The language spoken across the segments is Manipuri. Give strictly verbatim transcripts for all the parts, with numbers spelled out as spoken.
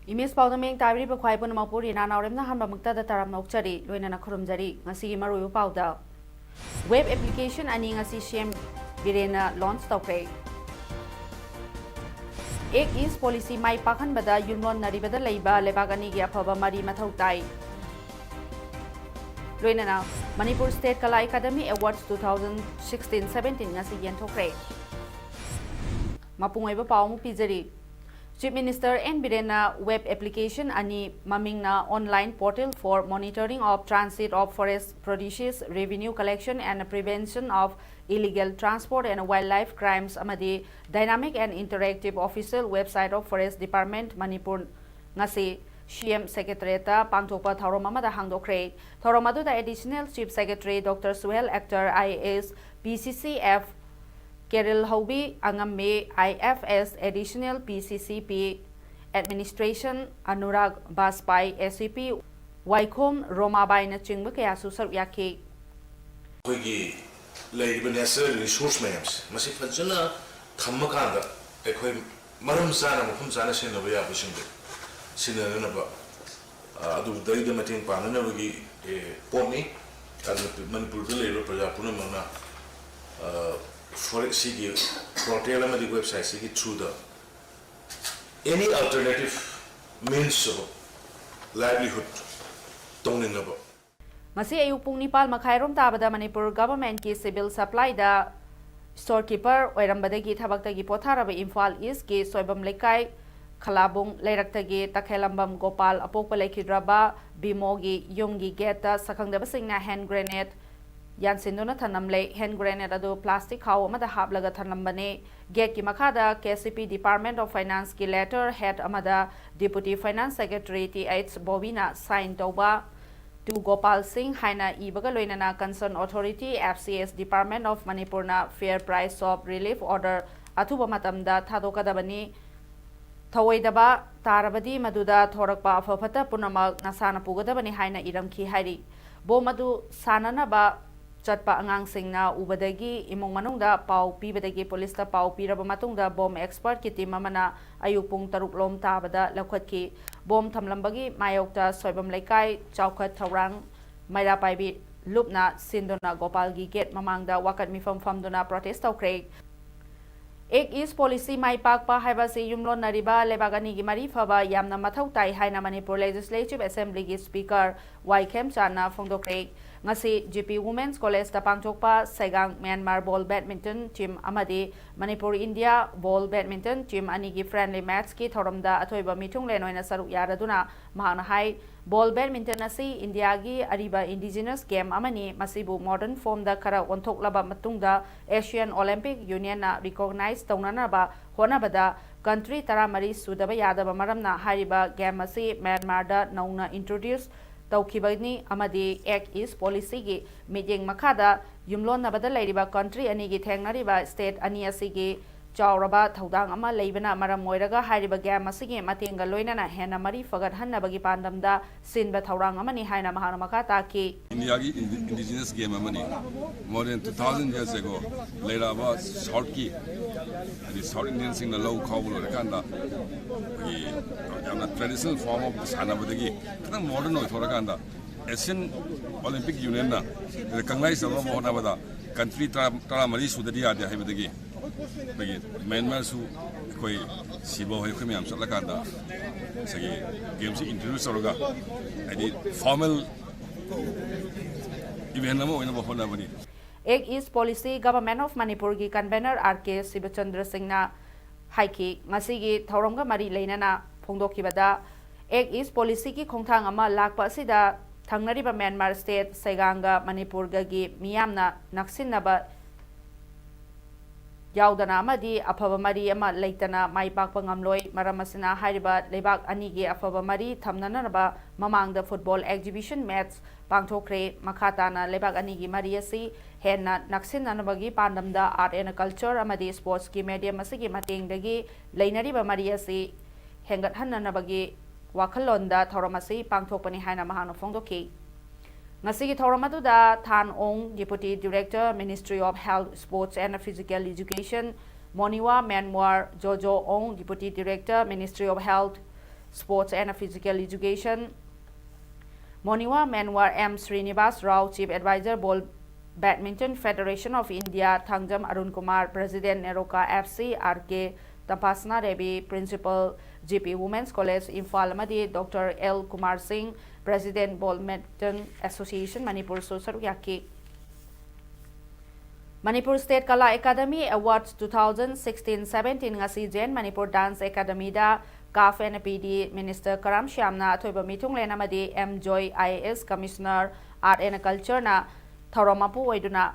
ꯏꯃꯦꯖ ꯄꯥꯎꯗ ꯃꯤꯠꯌꯦꯡ ꯇꯥꯕꯤꯔꯤꯕ ꯈ꯭ꯋꯥꯏ ꯄꯨꯝꯅꯃꯛꯄꯨ ꯔꯤꯅꯥ ꯅꯥꯎꯔꯦꯝꯅ ꯑꯍꯥꯟꯕꯃꯛꯇꯗ ꯇꯔꯥꯝꯅ ꯑꯣꯛꯆꯔꯤ, ꯂꯣꯏꯅꯅ ꯈꯨꯔꯨꯝꯖꯔꯤ꯫ ꯉꯁꯤꯒꯤ ꯃꯔꯨꯑꯣꯏꯕ ꯄꯥꯎꯗ, ꯋꯦꯕ ꯑꯦꯄ꯭ꯂꯤꯀꯦꯁꯟ ꯑꯅꯤ ꯉꯁꯤ ꯁꯤ ꯑꯦꯝ ꯕꯤꯔꯦꯟꯅ ꯂꯣꯟꯆ ꯇꯧꯈ꯭ꯔꯦ꯫ ꯑꯦꯛ ꯏꯁ ꯄꯣꯂꯤꯁꯤ ꯃꯥꯏ ꯄꯥꯛꯍꯟꯕꯗ ꯌꯨꯝꯂꯣꯟꯅꯔꯤꯕꯗ ꯂꯩꯕ ꯂꯩꯕꯥꯛ ꯑꯅꯤꯒꯤ ꯑꯐꯕ ꯃꯔꯤ ꯃꯊꯧ ꯇꯥꯏ꯫ ꯂꯣꯏꯅꯅ Manipur state Kala academy ꯑꯦꯋꯥꯔꯗꯁ two thousand sixteen seventeen ꯉꯁꯤ ꯌꯦꯟꯊꯣꯛꯈ꯭ꯔꯦ꯫ ꯃꯄꯨꯡ ꯑꯣꯏꯕ ꯄꯥꯎ ꯑꯃꯨꯛ ꯄꯤꯖꯔꯤ꯫ Chief Minister ꯑꯦꯟ ꯕꯤꯔꯦꯟꯅ ꯋꯦꯕ ꯑꯦꯄ꯭ꯂꯤꯀꯦꯁꯟ ꯑꯅꯤ, ꯃꯃꯤꯡꯅ Online Portal for Monitoring of Transit of Forest Produces, Revenue Collection and Prevention of Illegal Transport and Wildlife Crimes ꯑꯃꯗꯤ Dynamic and Interactive Official Website of Forest Department Manipur ꯉꯁꯤ ꯁꯤ ꯑꯦꯝ ꯁꯦꯀ꯭ꯔꯦꯇꯔꯤꯌꯦꯠꯇ ꯄꯥꯡꯊꯣꯛꯄ ꯊꯧꯔꯝ ꯑꯃꯗ ꯍꯥꯡꯗꯣꯛꯈ꯭ꯔꯦ꯫ ꯊꯧꯔꯝ ꯑꯗꯨꯗ Additional Chief Secretary Doctor Suhel Akhtar, I A S, P C C F, ꯀꯦꯔꯤꯜ ꯍꯧꯕꯤ ꯑꯉꯝꯃꯤ, I F S, Additional P C C P, Administration Anurag ꯕꯥꯖꯄꯥꯏ, ꯑꯦ ꯁꯤ ꯄꯤ ꯋꯥꯏꯈꯣꯝ ꯔꯣꯃꯥꯕꯥꯏꯅꯆꯤꯡꯕ ꯀꯌꯥꯁꯨ ꯁꯔꯨꯛ ꯌꯥꯈꯤ꯫ ꯑꯩꯈꯣꯏꯒꯤ ꯂꯩꯔꯤꯕ ꯅꯦꯆꯔꯦꯜ ꯔꯤꯁꯣꯔꯁ ꯃꯌꯥꯝꯁꯦ, ꯃꯁꯤ ꯐꯖꯅ ꯊꯝꯃꯀꯥꯟꯗ ꯑꯩꯈꯣꯏ ꯃꯔꯝ ꯆꯥꯅ, ꯃꯐꯝ ꯆꯥꯅ ꯁꯤꯖꯤꯟꯅꯕ ꯌꯥꯕꯁꯤꯡꯗꯣ ꯁꯤꯖꯤꯟꯅꯅꯕ, ꯑ, ꯑꯗꯨꯗꯩꯗ ꯃꯇꯦꯡ ꯄꯥꯡꯅꯅꯕꯒꯤ, ꯑꯦ, ꯄꯣꯠꯅꯤ꯫ ꯑꯗꯨ ꯃꯅꯤꯄꯨꯔꯗ ꯂꯩꯔꯤꯕ ꯄ꯭ꯔꯖꯥ ꯄꯨꯝꯅꯃꯛꯅ, ꯑ, ꯐꯣꯔꯦ-, ꯁꯤꯒꯤ ꯄꯣꯔꯇꯦꯜ ꯑꯃꯗꯤ ꯋꯦꯕꯁꯥꯏꯠꯁꯤꯒꯤ ꯊ꯭ꯔꯨꯗ any alternative means of livelihood ꯇꯧꯅꯤꯡꯉꯕ꯫ ꯉꯁꯤ ꯑꯌꯨꯛ ꯄꯨꯡ ꯅꯤꯄꯥꯜ ꯃꯈꯥꯏꯔꯣꯝ ꯇꯥꯕꯗ ꯃꯅꯤꯄꯨꯔ ꯒꯚꯔꯟꯃꯦꯟꯠꯀꯤ ꯁꯤꯚꯤꯜ ꯁꯄ꯭ꯂꯥꯏꯗ ꯁ꯭ꯇꯣꯔ ꯀꯤꯄꯔ ꯑꯣꯏꯔꯝꯕꯗꯒꯤ ꯊꯕꯛꯇꯒꯤ ꯄꯣꯊꯥꯔꯕ ꯏꯝꯐꯥꯜ ꯏꯁ꯭ꯠꯀꯤ ꯁꯣꯏꯕꯝ ꯂꯩꯀꯥꯏ ꯈꯂꯥꯕꯨꯡ ꯂꯩꯔꯛꯇꯒꯤ ꯇꯈꯦꯜꯂꯝꯕꯝ ꯒꯣꯄꯥꯜ ꯑꯄꯣꯛꯄ ꯂꯩꯈꯤꯗ꯭ꯔꯕ ꯕꯤꯃꯣꯒꯤ ꯌꯨꯝꯒꯤ ꯒꯦꯠꯇ ꯁꯛꯈꯪꯗꯕꯁꯤꯡꯅ ꯍꯦꯟ ꯒ꯭ꯔꯦꯅꯦꯗ ꯌꯥꯟꯁꯤꯟꯗꯨꯅ ꯊꯝꯂꯝꯂꯦ꯫ ꯍꯦꯟ ꯒ꯭ꯔꯦꯅꯦꯗ ꯑꯗꯨ ꯄ꯭ꯂꯥꯁꯇꯤꯛ ꯈꯥꯎ ꯑꯃꯗ ꯍꯥꯞꯂꯒ ꯊꯝꯂꯝꯕꯅꯤ꯫ ꯒꯦꯠꯀꯤ ꯃꯈꯥꯗ K C P department of ꯐꯥꯏꯅꯥꯟꯁꯀꯤ ꯂꯦꯇꯔ ꯍꯦꯗ ꯑꯃꯗ deputy finance secretary T H ꯕꯣꯕꯤꯅ ꯁꯥꯏꯟ ꯇꯧꯕ "To ꯒꯣꯄꯥꯜ ꯁꯤꯡ" ꯍꯥꯏꯅ ꯏꯕꯒ ꯂꯣꯏꯅꯅ concern authority, F C S department of ꯃꯅꯤꯄꯨꯔꯅ fair price of relief order ꯑꯊꯨꯕ ꯃꯇꯝꯗ ꯊꯥꯗꯣꯛꯀꯗꯕꯅꯤ꯫ ꯊꯧꯑꯣꯏꯗꯕ ꯇꯥꯔꯕꯗꯤ ꯃꯗꯨꯗ ꯊꯣꯔꯛꯄ ꯑꯐ ꯐꯠꯇ ꯄꯨꯝꯅꯃꯛ ꯅꯁꯥꯅ ꯄꯨꯒꯗꯕꯅꯤ ꯍꯥꯏꯅ ꯏꯔꯝꯈꯤ ꯍꯥꯏꯔꯤ꯫ ꯕꯣꯝ ꯑꯗꯨ ꯁꯥꯟꯅꯅꯕ ꯆꯠꯄ ꯑꯉꯥꯡꯁꯤꯡꯅ ꯎꯕꯗꯒꯤ ꯏꯃꯨꯡ ꯃꯅꯨꯡꯗ ꯄꯥꯎ ꯄꯤꯕꯗꯒꯤ ꯄꯨꯂꯤꯁꯇ ꯄꯥꯎ ꯄꯤꯔꯕ ꯃꯇꯨꯡꯗ ꯕꯣꯝ ꯑꯦꯛꯁꯄꯔꯠꯀꯤ ꯇꯤꯝ ꯑꯃꯅ ꯑꯌꯨꯛ ꯄꯨꯡ ꯇꯔꯨꯛ ꯂꯣꯝ ꯇꯥꯕꯗ ꯂꯧꯈꯠꯈꯤ꯫ ꯕꯣꯝ ꯊꯝꯂꯝꯕꯒꯤ ꯃꯥꯌꯣꯛꯇ ꯁꯣꯏꯕꯝ ꯂꯩꯀꯥꯏ ꯆꯥꯎꯈꯠ ꯊꯧꯔꯥꯡ ꯃꯩꯔꯥ ꯄꯥꯏꯕꯤ ꯂꯨꯞꯅ ꯁꯤꯟꯗꯨꯅ ꯒꯣꯄꯥꯜꯒꯤ ꯒꯦꯠ ꯃꯃꯥꯡꯗ ꯋꯥꯀꯠ ꯃꯤꯐꯝ ꯐꯝꯗꯨꯅ ꯄ꯭ꯔꯣꯇꯦꯁ ꯇꯧꯈ꯭ꯔꯦ꯫ ꯑꯦꯛ ꯏꯁ ꯄꯣꯂꯤꯁꯤ ꯃꯥꯏ ꯄꯥꯛꯄ ꯍꯥꯏꯕ ꯑꯁꯤ ꯌꯨꯝꯂꯣꯟꯅꯔꯤꯕ ꯂꯩꯕꯥꯛ ꯑꯅꯤꯒꯤ ꯃꯔꯤ ꯐꯕ ꯌꯥꯝꯅ ꯃꯊꯧ ꯇꯥꯏ ꯍꯥꯏꯅ ꯃꯅꯤꯄꯨꯔ ꯂꯦꯖꯤꯁꯂꯦꯇꯤꯚ ꯑꯦꯁꯦꯝꯕ꯭ꯂꯤꯒꯤ ꯁ꯭ꯄꯤꯀꯔ ꯋꯥꯏ ꯈꯦꯝꯆꯥꯟꯅ ꯐꯣꯡꯗꯣꯛꯈ꯭ꯔꯦ꯫ ꯉꯁꯤ ꯖꯤ ꯄꯤ ꯋꯨꯃꯦꯟꯁ ꯀꯣꯂꯦꯖꯇ ꯄꯥꯡꯊꯣꯛꯄ ꯁꯩꯒꯥꯡ ꯃ꯭ꯌꯥꯟꯃꯥꯔ ꯕꯣꯜ ꯕꯦꯗꯃꯤꯟꯇꯟ ꯇꯤꯝ ꯑꯃꯗꯤ ꯃꯅꯤꯄꯨꯔ ꯏꯟꯗꯤꯌꯥ ꯕꯣꯜ ꯕꯦꯗꯃꯤꯟꯇꯟ ꯇꯤꯝ ꯑꯅꯤꯒꯤ ꯐ꯭ꯔꯦꯟꯂꯤ ꯃꯦꯠꯆꯀꯤ ꯊꯧꯔꯝꯗ ꯑꯊꯣꯏꯕ ꯃꯤꯊꯨꯡꯂꯦꯟ ꯑꯣꯏꯅ ꯁꯔꯨꯛ ꯌꯥꯔꯗꯨꯅ ꯃꯍꯥꯛꯅ ꯍꯥꯏ, ꯕꯣꯜ ꯕꯦꯗꯃꯤꯟꯇꯟ ꯑꯁꯤ ꯏꯟꯗꯤꯌꯥꯒꯤ ꯑꯔꯤꯕ ꯏꯟꯗꯤꯖꯤꯅꯁ ꯒꯦꯝ ꯑꯃꯅꯤ꯫ ꯃꯁꯤꯕꯨ ꯃꯣꯗꯔꯟ ꯐꯣꯝꯗ ꯈꯔ ꯑꯣꯟꯊꯣꯛꯂꯕ ꯃꯇꯨꯡꯗ ꯑꯦꯁꯤꯌꯥꯟ ꯑꯣꯂꯤꯝꯄꯤꯛ ꯌꯨꯅꯤꯌꯟꯅ ꯔꯤꯀꯣꯒꯅꯥꯏꯖ ꯇꯧꯅꯅꯕ ꯍꯣꯠꯅꯕꯗ ꯀꯟꯇ꯭ꯔꯤ ꯇꯔꯥꯃꯔꯤ ꯁꯨꯗꯕ ꯌꯥꯗꯕ ꯃꯔꯝꯅ ꯍꯥꯏꯔꯤꯕ ꯒꯦꯝ ꯑꯁꯤ ꯃ꯭ꯌꯥꯟꯃꯥꯔꯗ ꯅꯧꯅ ꯏꯟꯇ꯭ꯔꯣꯗ꯭ꯌꯨꯁ ꯇꯧꯈꯤꯕꯅꯤ ꯑꯃꯗꯤ ꯑꯦꯛ ꯏꯁ ꯄꯣꯂꯤꯁꯤꯒꯤ ꯃꯤꯠꯌꯦꯡ ꯃꯈꯥꯗ ꯌꯨꯝꯂꯣꯟꯅꯕꯗ ꯂꯩꯔꯤꯕ ꯀꯟꯇ꯭ꯔꯤ ꯑꯅꯤꯒꯤ ꯊꯦꯡꯅꯔꯤꯕ ꯁ꯭ꯇꯦꯠ ꯑꯅꯤ ꯑꯁꯤꯒꯤ ꯆꯥꯎꯔꯕ ꯊꯧꯗꯥꯡ ꯑꯃ ꯂꯩꯕꯅ ꯃꯔꯝ ꯑꯣꯏꯔꯒ ꯍꯥꯏꯔꯤꯕ ꯒꯦꯝ ꯑꯁꯤꯒꯤ ꯃꯇꯦꯡꯒ ꯂꯣꯏꯅꯅ ꯍꯦꯟꯅ ꯃꯔꯤ ꯐꯒꯠꯍꯟꯅꯕꯒꯤ ꯄꯥꯟꯗꯝꯗ ꯁꯤꯟꯕ ꯊꯧꯔꯥꯡ ꯑꯃꯅꯤ ꯍꯥꯏꯅ ꯃꯍꯥꯛꯅ ꯃꯈꯥ ꯇꯥꯈꯤ꯫ ꯏꯟꯗꯤꯌꯥꯒꯤ ꯏꯟꯗꯤꯖꯤꯅꯁ ꯒꯦꯝ ꯑꯃꯅꯤ꯫ More than two thousand years ago ꯂꯩꯔꯛꯑꯕ ꯁꯥꯎꯠꯀꯤ, ꯍꯥꯏꯗꯤ ꯁꯥꯎꯠ ꯏꯟꯗꯤꯌꯟꯁꯤꯡꯅ ꯂꯧ ꯈꯥꯎꯕ ꯂꯣꯏꯔꯀꯥꯟꯗ ꯑꯩꯈꯣꯏꯒꯤ ꯌꯥꯝꯅ ꯇ꯭ꯔꯦꯗꯤꯁꯅꯦꯜ ꯐꯣꯔꯝ ꯑꯣꯐ ꯁꯥꯟꯅꯕꯗꯒꯤ ꯈꯤꯇꯪ ꯃꯣꯗꯔꯟ ꯑꯣꯏꯊꯣꯔꯀꯥꯟꯗ ꯑꯦꯁꯤꯌꯟ ꯑꯣꯂꯤꯝꯄꯤꯛ ꯌꯨꯅꯤꯌꯟꯅ ꯔꯤꯀꯣꯒꯅꯥꯏꯖ ꯇꯧꯅꯕ ꯍꯣꯠꯅꯕꯗ ꯀꯟꯇ꯭ꯔꯤ ꯇꯔꯥ ꯇꯔꯥꯃꯔꯤ ꯁꯨꯗꯗꯤ ꯌꯥꯗꯦ ꯍꯥꯏꯕꯗꯒꯤ ꯑꯩꯈꯣꯏꯒꯤ ꯃ꯭ꯌꯥꯟꯃꯥꯔꯁꯨ ꯑꯩꯈꯣꯏ ꯁꯤꯕ ꯍꯣꯏ ꯑꯩꯈꯣꯏ ꯃꯌꯥꯝ ꯆꯠꯂꯀꯥꯟꯗ ꯉꯁꯥꯏꯒꯤ ꯒꯦꯝꯁꯤ ꯏꯟꯇ꯭ꯔꯣꯗ꯭ꯌꯨꯁ ꯇꯧꯔꯒ ꯍꯥꯏꯗꯤ ꯐꯣꯔꯃꯦꯜ ꯏꯚꯦꯟ ꯑꯃ ꯑꯣꯏꯅꯕ ꯍꯣꯠꯅꯕꯅꯤ꯫ ꯑꯦꯛ ꯏꯁ ꯄꯣꯂꯤꯁꯤ ꯒꯚꯔꯟꯃꯦꯟ ꯑꯣꯐ ꯃꯅꯤꯄꯨꯔꯒꯤ ꯀꯟꯚꯦꯅꯔ ꯑꯥꯔ ꯀꯦ ꯁꯤꯕꯆꯟꯗ꯭ꯔ ꯁꯤꯡꯅ ꯍꯥꯏꯈꯤ꯫ ꯉꯁꯤꯒꯤ ꯊꯧꯔꯝꯒ ꯃꯔꯤ ꯂꯩꯅꯅ ꯐꯣꯡꯗꯣꯛꯈꯤꯕꯗ, ꯑꯦꯛ ꯏꯁ ꯄꯣꯂꯤꯁꯤꯒꯤ ꯈꯣꯡꯊꯥꯡ ꯑꯃ ꯂꯥꯛꯄ ꯑꯁꯤꯗ ꯊꯪꯅꯔꯤꯕ ꯃ꯭ꯌꯥꯟꯃꯥꯔ ꯁ꯭ꯇꯦꯠ ꯁꯩꯒꯥꯡꯒ ꯃꯅꯤꯄꯨꯔꯒꯒꯤ ꯃꯤꯌꯥꯝꯅ ꯅꯛꯁꯤꯟꯅꯕ ꯌꯥꯎꯗꯅ ꯑꯃꯗꯤ ꯑꯐꯕ ꯃꯔꯤ ꯑꯃ ꯂꯩꯇꯅ ꯃꯥꯏ ꯄꯥꯛꯄ ꯉꯝꯂꯣꯏ꯫ ꯃꯔꯝ ꯑꯁꯤꯅ ꯍꯥꯏꯔꯤꯕ ꯂꯩꯕꯥꯛ ꯑꯅꯤꯒꯤ ꯑꯐꯕ ꯃꯔꯤ ꯊꯝꯅꯅꯕ ꯃꯃꯥꯡꯗ ꯐꯨꯠꯕꯣꯜ ꯑꯦꯛꯖꯤꯕꯤꯁꯟ ꯃꯦꯠꯆ ꯄꯥꯡꯊꯣꯛꯈ꯭ꯔꯦ꯫ ꯃꯈꯥ ꯇꯥꯅ ꯂꯩꯕꯥꯛ ꯑꯅꯤꯒꯤ ꯃꯔꯤ ꯑꯁꯤ ꯍꯦꯟꯅ ꯅꯛꯁꯤꯟꯅꯅꯕꯒꯤ ꯄꯥꯟꯗꯝꯗ ꯑꯥꯔꯠ ꯑꯦꯟ ꯀꯜꯆꯔ ꯑꯃꯗꯤ ꯁ꯭ꯄꯣꯔꯠꯁꯀꯤ ꯃꯦꯗꯤꯌꯝ ꯑꯁꯤꯒꯤ ꯃꯇꯦꯡꯗꯒꯤ ꯂꯩꯅꯔꯤꯕ ꯃꯔꯤ ꯑꯁꯤ ꯍꯦꯟꯒꯠꯍꯟꯅꯅꯕꯒꯤ ꯋꯥꯈꯜꯂꯣꯟꯗ ꯊꯧꯔꯝ ꯑꯁꯤ ꯄꯥꯡꯊꯣꯛꯄꯅꯤ ꯍꯥꯏꯅ ꯃꯍꯥꯛꯅ ꯐꯣꯡꯗꯣꯛꯈꯤ꯫ ꯉꯁꯤꯒꯤ ꯊꯧꯔꯝ ꯑꯗꯨꯗ ꯊꯥꯟ ꯑꯣꯡ, Deputy Director, Ministry of Health, Sports and Physical Education, ꯃꯣꯅꯤꯋꯥ ꯃꯦꯟꯋꯥꯔ, ꯖꯣꯖꯣ ꯑꯣꯡ, Deputy Director, Ministry of Health, Sports and Physical Education, ꯃꯣꯅꯤꯋꯥ ꯃꯦꯟꯋꯥꯔ, M Srinivas Rao, Chief Advisor, Ball Badminton Federation of India, Thangjam Arun Kumar, President, ꯅꯦꯔꯣꯀꯥ F C, R K Tampasana Devi, Principal, G P Women's College, Imphal, ꯑꯃꯗꯤ ꯗꯣꯛꯇꯔ ꯑꯦꯜ ꯀꯨꯃꯥꯔ ꯁꯤꯡ, President, Ball Badminton Association, ꯃꯅꯤꯄꯨꯔꯁꯨ ꯁꯔꯨꯛ ꯌꯥꯈꯤ꯫ Manipur state Kala academy award two thousand sixteen seventeen ꯉꯁꯤ ꯖꯦꯟ ꯃꯅꯤꯄꯨꯔ ꯗꯥꯟꯁ ꯑꯦꯀꯥꯗꯃꯤꯗ ꯀꯥꯐ N P D minister Karam ꯁ꯭ꯌꯥꯝꯅ ꯑꯊꯣꯏꯕ ꯃꯤꯊꯨꯡꯂꯦꯟ ꯑꯃꯗꯤ M Joy, I A S commissioner, art and ꯀꯜꯆꯔꯅ ꯊꯧꯔꯝ ꯃꯄꯨ ꯑꯣꯏꯗꯨꯅ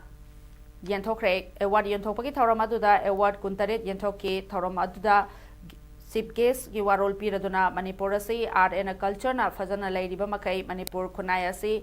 ꯌꯦꯟꯊꯣꯛꯈ꯭ꯔꯦ꯫ ꯑꯦꯋꯥꯔꯗ ꯌꯦꯟꯊꯣꯛꯄꯒꯤ ꯊꯧꯔꯝ ꯑꯗꯨꯗ ꯑꯦꯋꯥꯔꯗ ꯀꯨꯟꯇꯔꯦꯠ ꯌꯦꯟꯊꯣꯛꯈꯤ꯫ ꯊꯧꯔꯝ ꯑꯗꯨꯗ ꯆꯤꯐ ꯒꯦꯁꯀꯤ ꯋꯥꯔꯣꯜ ꯄꯤꯔꯗꯨꯅ ꯃꯅꯤꯄꯨꯔ ꯑꯁꯤ ꯑꯥꯔꯠ ꯑꯦꯟ ꯀꯜꯆꯔꯅ ꯐꯖꯅ ꯂꯩꯔꯤꯕ ꯃꯈꯩ ꯃꯅꯤꯄꯨꯔ ꯈꯨꯟꯅꯥꯏ ꯑꯁꯤ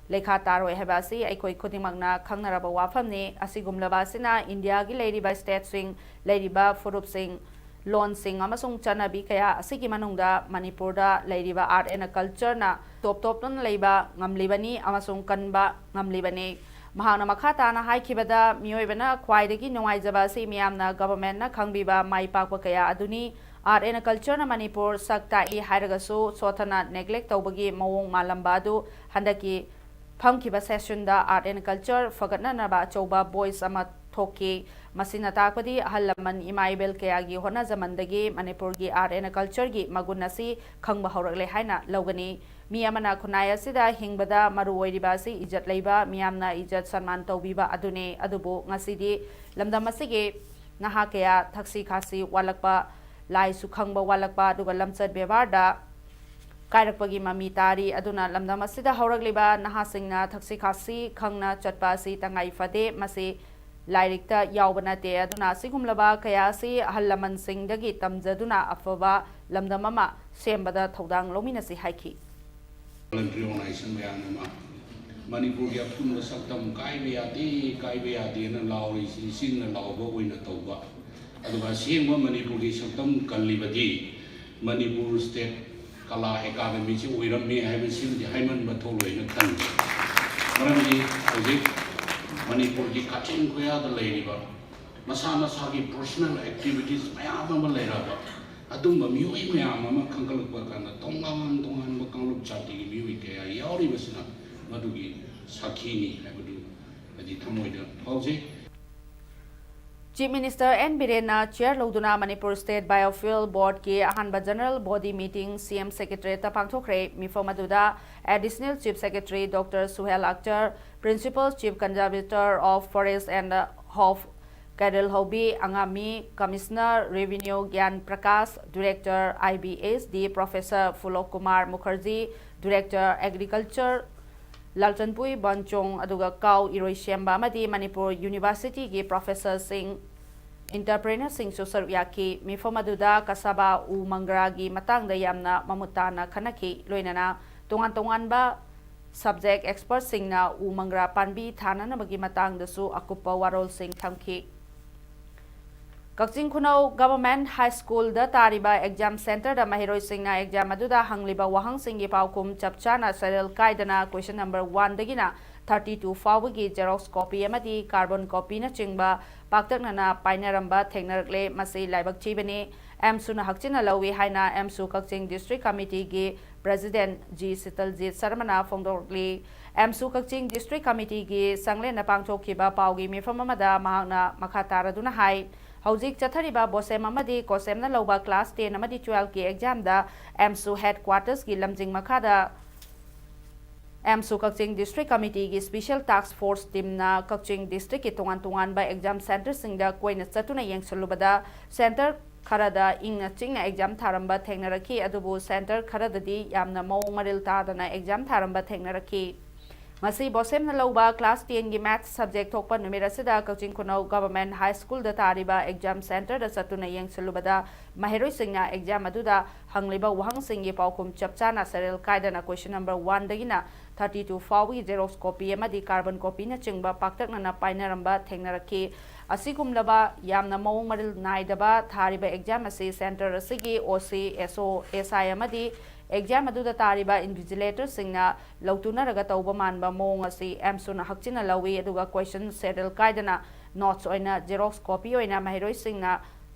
ꯂꯩꯈꯥ ꯇꯥꯔꯣꯏ ꯍꯥꯏꯕ ꯑꯁꯤ ꯑꯩꯈꯣꯏ ꯈꯨꯗꯤꯡꯃꯛꯅ ꯈꯪꯅꯔꯕ ꯋꯥꯐꯝꯅꯤ꯫ ꯑꯁꯤꯒꯨꯝꯂꯕ ꯑꯁꯤꯅ ꯏꯟꯗꯤꯌꯥꯒꯤ ꯂꯩꯔꯤꯕ ꯁ꯭ꯇꯦꯠꯁꯤꯡ, ꯂꯩꯔꯤꯕ ꯐꯨꯔꯨꯞꯁꯤꯡ, ꯂꯣꯟꯁꯤꯡ ꯑꯃꯁꯨꯡ ꯆꯠꯅꯕꯤ ꯀꯌꯥ ꯑꯁꯤꯒꯤ ꯃꯅꯨꯡꯗ ꯃꯅꯤꯄꯨꯔꯗ ꯂꯩꯔꯤꯕ ꯑꯥꯔꯠ ꯑꯦꯟ ꯀꯜꯆꯔꯅ ꯇꯣꯞ ꯇꯣꯞꯇꯨꯅ ꯂꯩꯕ ꯉꯝꯂꯤꯕꯅꯤ ꯑꯃꯁꯨꯡ ꯀꯟꯕ ꯉꯝꯂꯤꯕꯅꯤ꯫ ꯃꯍꯥꯛꯅ ꯃꯈꯥ ꯇꯥꯅ ꯍꯥꯏꯈꯤꯕꯗ, ꯃꯤꯑꯣꯏꯕꯅ ꯈ꯭ꯋꯥꯏꯗꯒꯤ ꯅꯨꯡꯉꯥꯏꯖꯕ ꯑꯁꯤ ꯃꯤꯌꯥꯝꯅ ꯒꯚꯔꯟꯃꯦꯟꯠꯅ ꯈꯪꯕꯤꯕ ꯃꯥꯏ ꯄꯥꯛꯄ ꯀꯌꯥ ꯑꯗꯨꯅꯤ꯫ ꯑꯥꯔꯠ ꯑꯦꯟ ꯀꯜꯆꯔꯅ ꯃꯅꯤꯄꯨꯔ ꯁꯛ ꯇꯥꯛꯏ ꯍꯥꯏꯔꯒꯁꯨ ꯁꯣꯠꯊꯅ ꯅꯦꯒ꯭ꯂꯦꯛ ꯇꯧꯕꯒꯤ ꯃꯑꯣꯡ ꯃꯥꯜꯂꯝꯕ ꯑꯗꯨ ꯍꯟꯗꯛꯀꯤ ꯐꯝꯈꯤꯕ ꯁꯦꯁꯟꯗ ꯑꯥꯔꯠ ꯑꯦꯟ ꯀꯜꯆꯔ ꯐꯒꯠꯅꯅꯕ ꯑꯆꯧꯕ ꯚꯣꯏꯁ ꯑꯃ ꯊꯣꯛꯈꯤ꯫ ꯃꯁꯤꯅ ꯇꯥꯛꯄꯗꯤ ꯑꯍꯜ ꯂꯃꯟ ꯏꯃꯥ ꯏꯕꯦꯜ ꯀꯌꯥꯒꯤ ꯍꯣꯠꯅꯖꯃꯟꯗꯒꯤ ꯃꯅꯤꯄꯨꯔꯒꯤ ꯑꯥꯔꯠ ꯑꯦꯟ ꯀꯜꯆꯔꯒꯤ ꯃꯒꯨꯟ ꯑꯁꯤ ꯈꯪꯕ ꯍꯧꯔꯛꯂꯦ ꯍꯥꯏꯅ ꯂꯧꯒꯅꯤ꯫ ꯃꯤ ꯑꯃꯅ ꯈꯨꯟꯅꯥꯏ ꯑꯁꯤꯗ ꯍꯤꯡꯕꯗ ꯃꯔꯨ ꯑꯣꯏꯔꯤꯕ ꯑꯁꯤ ꯏꯖꯠ ꯂꯩꯕ, ꯃꯤꯌꯥꯝꯅ ꯏꯖꯠ ꯁꯟꯃꯥꯟ ꯇꯧꯕꯤꯕ ꯑꯗꯨꯅꯤ꯫ ꯑꯗꯨꯕꯨ ꯉꯁꯤꯗꯤ ꯂꯝꯗꯝ ꯑꯁꯤꯒꯤ ꯅꯍꯥ ꯀꯌꯥ ꯊꯛꯁꯤ ꯈꯥꯁꯤ ꯋꯥꯠꯂꯛꯄ, ꯂꯥꯏꯁꯨ ꯈꯪꯕ ꯋꯥꯠꯂꯛꯄ, ꯑꯗꯨꯒ ꯂꯝꯆꯠ ꯕꯦꯕꯥꯔꯗ ꯀꯥꯏꯔꯛꯄꯒꯤ ꯃꯃꯤ ꯇꯥꯔꯤ꯫ ꯑꯗꯨꯅ ꯂꯝꯗꯝ ꯑꯁꯤꯗ ꯍꯧꯔꯛꯂꯤꯕ ꯅꯍꯥꯁꯤꯡꯅ ꯊꯛꯁꯤ ꯈꯥꯁꯤ ꯈꯪꯅ ꯆꯠꯄ ꯑꯁꯤ ꯇꯉꯥꯏ ꯐꯗꯦ꯫ ꯃꯁꯤ ꯂꯥꯏꯔꯤꯛꯇ ꯌꯥꯎꯕ ꯅꯠꯇꯦ꯫ ꯑꯗꯨꯅ ꯑꯁꯤꯒꯨꯝꯂꯕ ꯀꯌꯥ ꯑꯁꯤ ꯑꯍꯜ ꯂꯃꯟꯁꯤꯡꯗꯒꯤ ꯇꯝꯖꯗꯨꯅ ꯑꯐꯕ ꯂꯝꯗꯝ ꯑꯃ ꯁꯦꯝꯕꯗ ꯊꯧꯗꯥꯡ ꯂꯧꯃꯤꯟꯅꯁꯤ ꯍꯥꯏꯈꯤ꯫ voluntary organization ꯃꯌꯥꯝ ꯑꯃ ꯃꯅꯤꯄꯨꯔꯒꯤ ꯑꯄꯨꯟꯕ ꯁꯛꯇꯝ ꯀꯥꯏꯕ ꯌꯥꯗꯦ, ꯀꯥꯏꯕ ꯌꯥꯗꯦꯅ ꯂꯥꯎꯔꯤꯁꯤ ꯏꯆꯤꯟꯅ ꯂꯥꯎꯕ ꯑꯣꯏꯅ ꯇꯧꯕ, ꯑꯗꯨꯒ ꯑꯁꯦꯡꯕ ꯃꯅꯤꯄꯨꯔꯒꯤ ꯁꯛꯇꯝ ꯀꯜꯂꯤꯕꯗꯤ ꯃꯅꯤꯄꯨꯔ ꯁ꯭ꯇꯦꯠ ꯀꯂꯥ ꯑꯦꯀꯥꯗꯃꯤꯁꯤ ꯑꯣꯏꯔꯝꯃꯤ ꯍꯥꯏꯕꯁꯤꯃꯗꯤ ꯍꯥꯏꯃꯟꯕ ꯊꯣꯛꯂꯣꯏꯅ ꯈꯜꯂꯤ꯫ ꯃꯔꯝꯗꯤ ꯍꯧꯖꯤꯛ ꯃꯅꯤꯄꯨꯔꯒꯤ ꯀꯥꯆꯤꯟ ꯀꯣꯌꯥꯗ ꯂꯩꯔꯤꯕ ꯃꯁꯥ ꯃꯁꯥꯒꯤ personal activities ꯃꯌꯥꯝ ꯑꯃ ꯂꯩꯔꯕ ꯑꯗꯨꯝꯕ ꯃꯤꯑꯣꯏ ꯃꯌꯥꯝ ꯑꯃ ꯈꯟꯒꯠꯂꯛꯄ ꯀꯥꯟꯗ ꯇꯣꯉꯥꯟ ꯇꯣꯉꯥꯟꯕ ꯀꯥꯡꯂꯨꯞ ꯖꯥꯇꯤꯒꯤ ꯃꯤꯑꯣꯏ ꯀꯌꯥ ꯌꯥꯎꯔꯤꯕꯁꯤꯅ ꯃꯗꯨꯒꯤ ꯁꯥꯈꯤꯅꯤ ꯍꯥꯏꯕꯗꯨ ꯑꯩꯗꯤ ꯊꯃꯣꯏꯗ ꯐꯥꯎꯖꯩ꯫ Chief Minister N ꯕꯤꯔꯦꯟꯅ chair ꯂꯧꯗꯨꯅ ꯃꯅꯤꯄꯨꯔ State Biofuel Boardꯀꯤ ꯑꯍꯥꯟꯕ General Body Meeting C M Secretariatꯇ ꯄꯥꯡꯊꯣꯛꯈ꯭ꯔꯦ꯫ ꯃꯤꯐꯝ ꯑꯗꯨꯗ Additional Chief Secretary Doctor Suhel Akhtar, Principal Chief Conservator of Forest and Home ꯀꯩꯔꯦꯜꯍꯧꯕꯤ ꯑꯉꯥꯃꯤ, Commissioner Revenue ꯒ꯭ꯌꯥꯟ Prakash, Director I B S D Professor ꯐꯨꯂꯣꯛ Kumar Mukherjee, Director Agriculture ꯂꯥꯜꯆꯟꯄꯨꯏ ꯕꯟꯆꯣꯡ, ꯑꯗꯨꯒ ꯀꯥꯎ ꯏꯔꯣꯏꯁꯦꯝꯕ ꯑꯃꯗꯤ ꯃꯅꯤꯄꯨꯔ Universityꯒꯤ professorꯁꯤꯡ, entrepreneurꯁꯤꯡꯁꯨ ꯁꯔꯨꯛ ꯌꯥꯈꯤ꯫ ꯃꯤꯐꯝ ꯑꯗꯨꯗ ꯀꯁꯥꯕꯥ ꯎ ꯃꯪꯒ꯭ꯔꯥꯒꯤ ꯃꯇꯥꯡꯗ ꯌꯥꯝꯅ ꯃꯃꯨꯠ ꯇꯥꯅ ꯈꯟꯅꯈꯤ꯫ ꯂꯣꯏꯅꯅ ꯇꯣꯉꯥꯟ ꯇꯣꯉꯥꯟꯕ subject expertꯁꯤꯡꯅ ꯎ ꯃꯪꯒ꯭ꯔꯥ ꯄꯥꯝꯕꯤ ꯊꯥꯅꯅꯕꯒꯤ ꯃꯇꯥꯡꯗꯁꯨ ꯑꯀꯨꯞꯄ ꯋꯥꯔꯣꯜꯁꯤꯡ ꯊꯝꯈꯤ꯫ ꯀꯛꯆꯤꯡ ꯈꯨꯅꯧ Government High Schoolꯗ ꯇꯥꯔꯤꯕ exam centreꯗ ꯃꯍꯩꯔꯣꯏꯁꯤꯡꯅ exam ꯑꯗꯨꯗ ꯍꯪꯂꯤꯕ ꯋꯥꯍꯪꯁꯤꯡꯒꯤ ꯄꯥꯎꯈꯨꯝ ꯆꯞ ꯆꯥꯅ serial ꯀꯥꯏꯗꯅ question number oneꯗꯒꯤꯅ thirty two ꯐꯥꯎꯕꯒꯤ xerox copy ꯑꯃꯗꯤ carbon copyꯅꯆꯤꯡꯕ ꯄꯥꯛꯇꯛꯅꯅ ꯄꯥꯏꯅꯔꯝꯕ ꯊꯦꯡꯅꯔꯛꯂꯦ꯫ ꯃꯁꯤ ꯂꯥꯏꯕꯛ ꯊꯤꯕꯅꯤ꯫ ꯑꯦꯝꯁꯨꯅ ꯍꯛꯆꯤꯟꯅ ꯂꯧꯏ ꯍꯥꯏꯅ ꯑꯦꯝꯁꯨ ꯀꯛꯆꯤꯡ District Committeeꯒꯤ President ꯖꯤ ꯁꯤꯇꯜꯖꯤꯠ ꯁꯔꯃꯅ ꯐꯣꯡꯗꯣꯛꯂꯤ꯫ ꯑꯦꯝꯁꯨ ꯀꯛꯆꯤꯡ District Committeeꯒꯤ ꯆꯥꯡꯂꯦꯟꯅ ꯄꯥꯡꯊꯣꯛꯈꯤꯕ ꯄꯥꯎꯒꯤ ꯃꯤꯐꯝ ꯑꯃꯗ ꯃꯍꯥꯛꯅ ꯃꯈꯥ ꯇꯥꯔꯗꯨꯅ ꯍꯥꯏ, ꯍꯧꯖꯤꯛ ꯆꯠꯊꯔꯤꯕ ꯕꯣꯁꯦꯝ ꯑꯃꯗꯤ ꯀꯣꯁꯦꯝꯅ ꯂꯧꯕ class ten ꯑꯃꯗꯤ twelveꯀꯤ examꯗ ꯑꯦꯝꯁꯨ headquartersꯀꯤ ꯂꯝꯖꯤꯡ ꯃꯈꯥꯗ ꯑꯦꯝꯁꯨ ꯀꯛꯆꯤꯡ District Committeeꯒꯤ Special Task Force teamꯅ ꯀꯛꯆꯤꯡ Districtꯀꯤ ꯇꯣꯉꯥꯟ ꯇꯣꯉꯥꯟꯕ exam centreꯁꯤꯡꯗ ꯀꯣꯏꯅ ꯆꯠꯇꯨꯅ ꯌꯦꯡꯁꯤꯜꯂꯨꯕꯗ centre ꯈꯔꯗ ꯏꯪꯅ ꯆꯤꯛꯅ ꯑꯦꯛꯖꯥꯝ ꯊꯥꯔꯝꯕ ꯊꯦꯡꯅꯔꯛꯈꯤ꯫ ꯑꯗꯨꯕꯨ ꯁꯦꯟꯇꯔ ꯈꯔꯗꯗꯤ ꯌꯥꯝꯅ ꯃꯑꯣꯡ ꯃꯔꯤꯜ ꯇꯥꯗꯅ ꯑꯦꯛꯖꯥꯝ ꯊꯥꯔꯝꯕ ꯊꯦꯡꯅꯔꯛꯈꯤ꯫ ꯃꯁꯤ ꯕꯣꯁꯦꯝꯅ ꯂꯧꯕ ꯀ꯭ꯂꯥꯁ ꯇꯦꯟꯒꯤ ꯃꯦꯠꯁ ꯁꯕꯖꯦꯛ ꯊꯣꯛꯄ ꯅꯨꯃꯤꯠ ꯑꯁꯤꯗ ꯀꯛꯆꯤꯡ ꯈꯨꯅꯧ ꯒꯚꯔꯟꯃꯦꯟꯠ ꯍꯥꯏ ꯁ꯭ꯀꯨꯜꯗ ꯇꯥꯔꯤꯕ ꯑꯦꯛꯖꯥꯝ ꯁꯦꯟꯇꯔꯗ ꯆꯠꯇꯨꯅ ꯌꯦꯡꯁꯤꯜꯂꯨꯕꯗ ꯃꯍꯩꯔꯣꯏꯁꯤꯡꯅ ꯑꯦꯛꯖꯥꯝ ꯑꯗꯨꯗ ꯍꯪꯂꯤꯕ ꯋꯥꯍꯪꯁꯤꯡꯒꯤ ꯄꯥꯎꯈꯨꯝ ꯆꯞ ꯆꯥꯅ ꯁꯦꯔꯦꯜ ꯀꯥꯏꯗꯅ ꯀꯣꯏꯁꯟ ꯅꯝꯕꯔ ꯋꯥꯟꯗꯒꯤꯅ ꯊꯥꯔꯇꯤ ꯇꯨ ꯐꯥꯎꯕꯒꯤ ꯖꯦꯔꯣꯛꯁ ꯀꯣꯄꯤ ꯑꯃꯗꯤ ꯀꯥꯔꯕꯟ ꯀꯣꯄꯤꯅꯆꯤꯡꯕ ꯄꯥꯛꯇꯛꯅꯅ ꯄꯥꯏꯅꯔꯝꯕ ꯊꯦꯡꯅꯔꯛꯈꯤ꯫ ꯑꯁꯤꯒꯨꯝꯂꯕ ꯌꯥꯝꯅ ꯃꯑꯣꯡ ꯃꯔꯤꯜ ꯅꯥꯏꯗꯕ ꯊꯥꯔꯤꯕ ꯑꯦꯛꯖꯥꯝ ꯑꯁꯤ ꯁꯦꯟꯇꯔ ꯑꯁꯤꯒꯤ ꯑꯣ ꯁꯤ, ꯑꯦꯁ ꯑꯣ, ꯑꯦꯁ ꯑꯥꯏ ꯑꯃꯗꯤ ꯑꯦꯛꯖꯥꯝ ꯑꯗꯨꯗ ꯇꯥꯔꯤꯕ ꯏꯟꯚꯤꯖꯤꯂꯦꯇꯔꯁꯤꯡꯅ ꯂꯧꯇꯨꯅꯔꯒ ꯇꯧꯕ ꯃꯥꯟꯕ ꯃꯑꯣꯡ ꯑꯁꯤ ꯑꯦꯝꯁꯨꯅ ꯍꯛꯆꯤꯟꯅ ꯂꯧꯏ꯫ ꯑꯗꯨꯒ ꯀꯣꯏꯁꯟ ꯁꯦꯔꯦꯜ ꯀꯥꯏꯗꯅ ꯅꯣꯠꯁ ꯑꯣꯏꯅ ꯖꯦꯔꯣꯛꯁ ꯀꯣꯄꯤ ꯑꯣꯏꯅ ꯃꯍꯩꯔꯣꯏꯁꯤꯡꯅ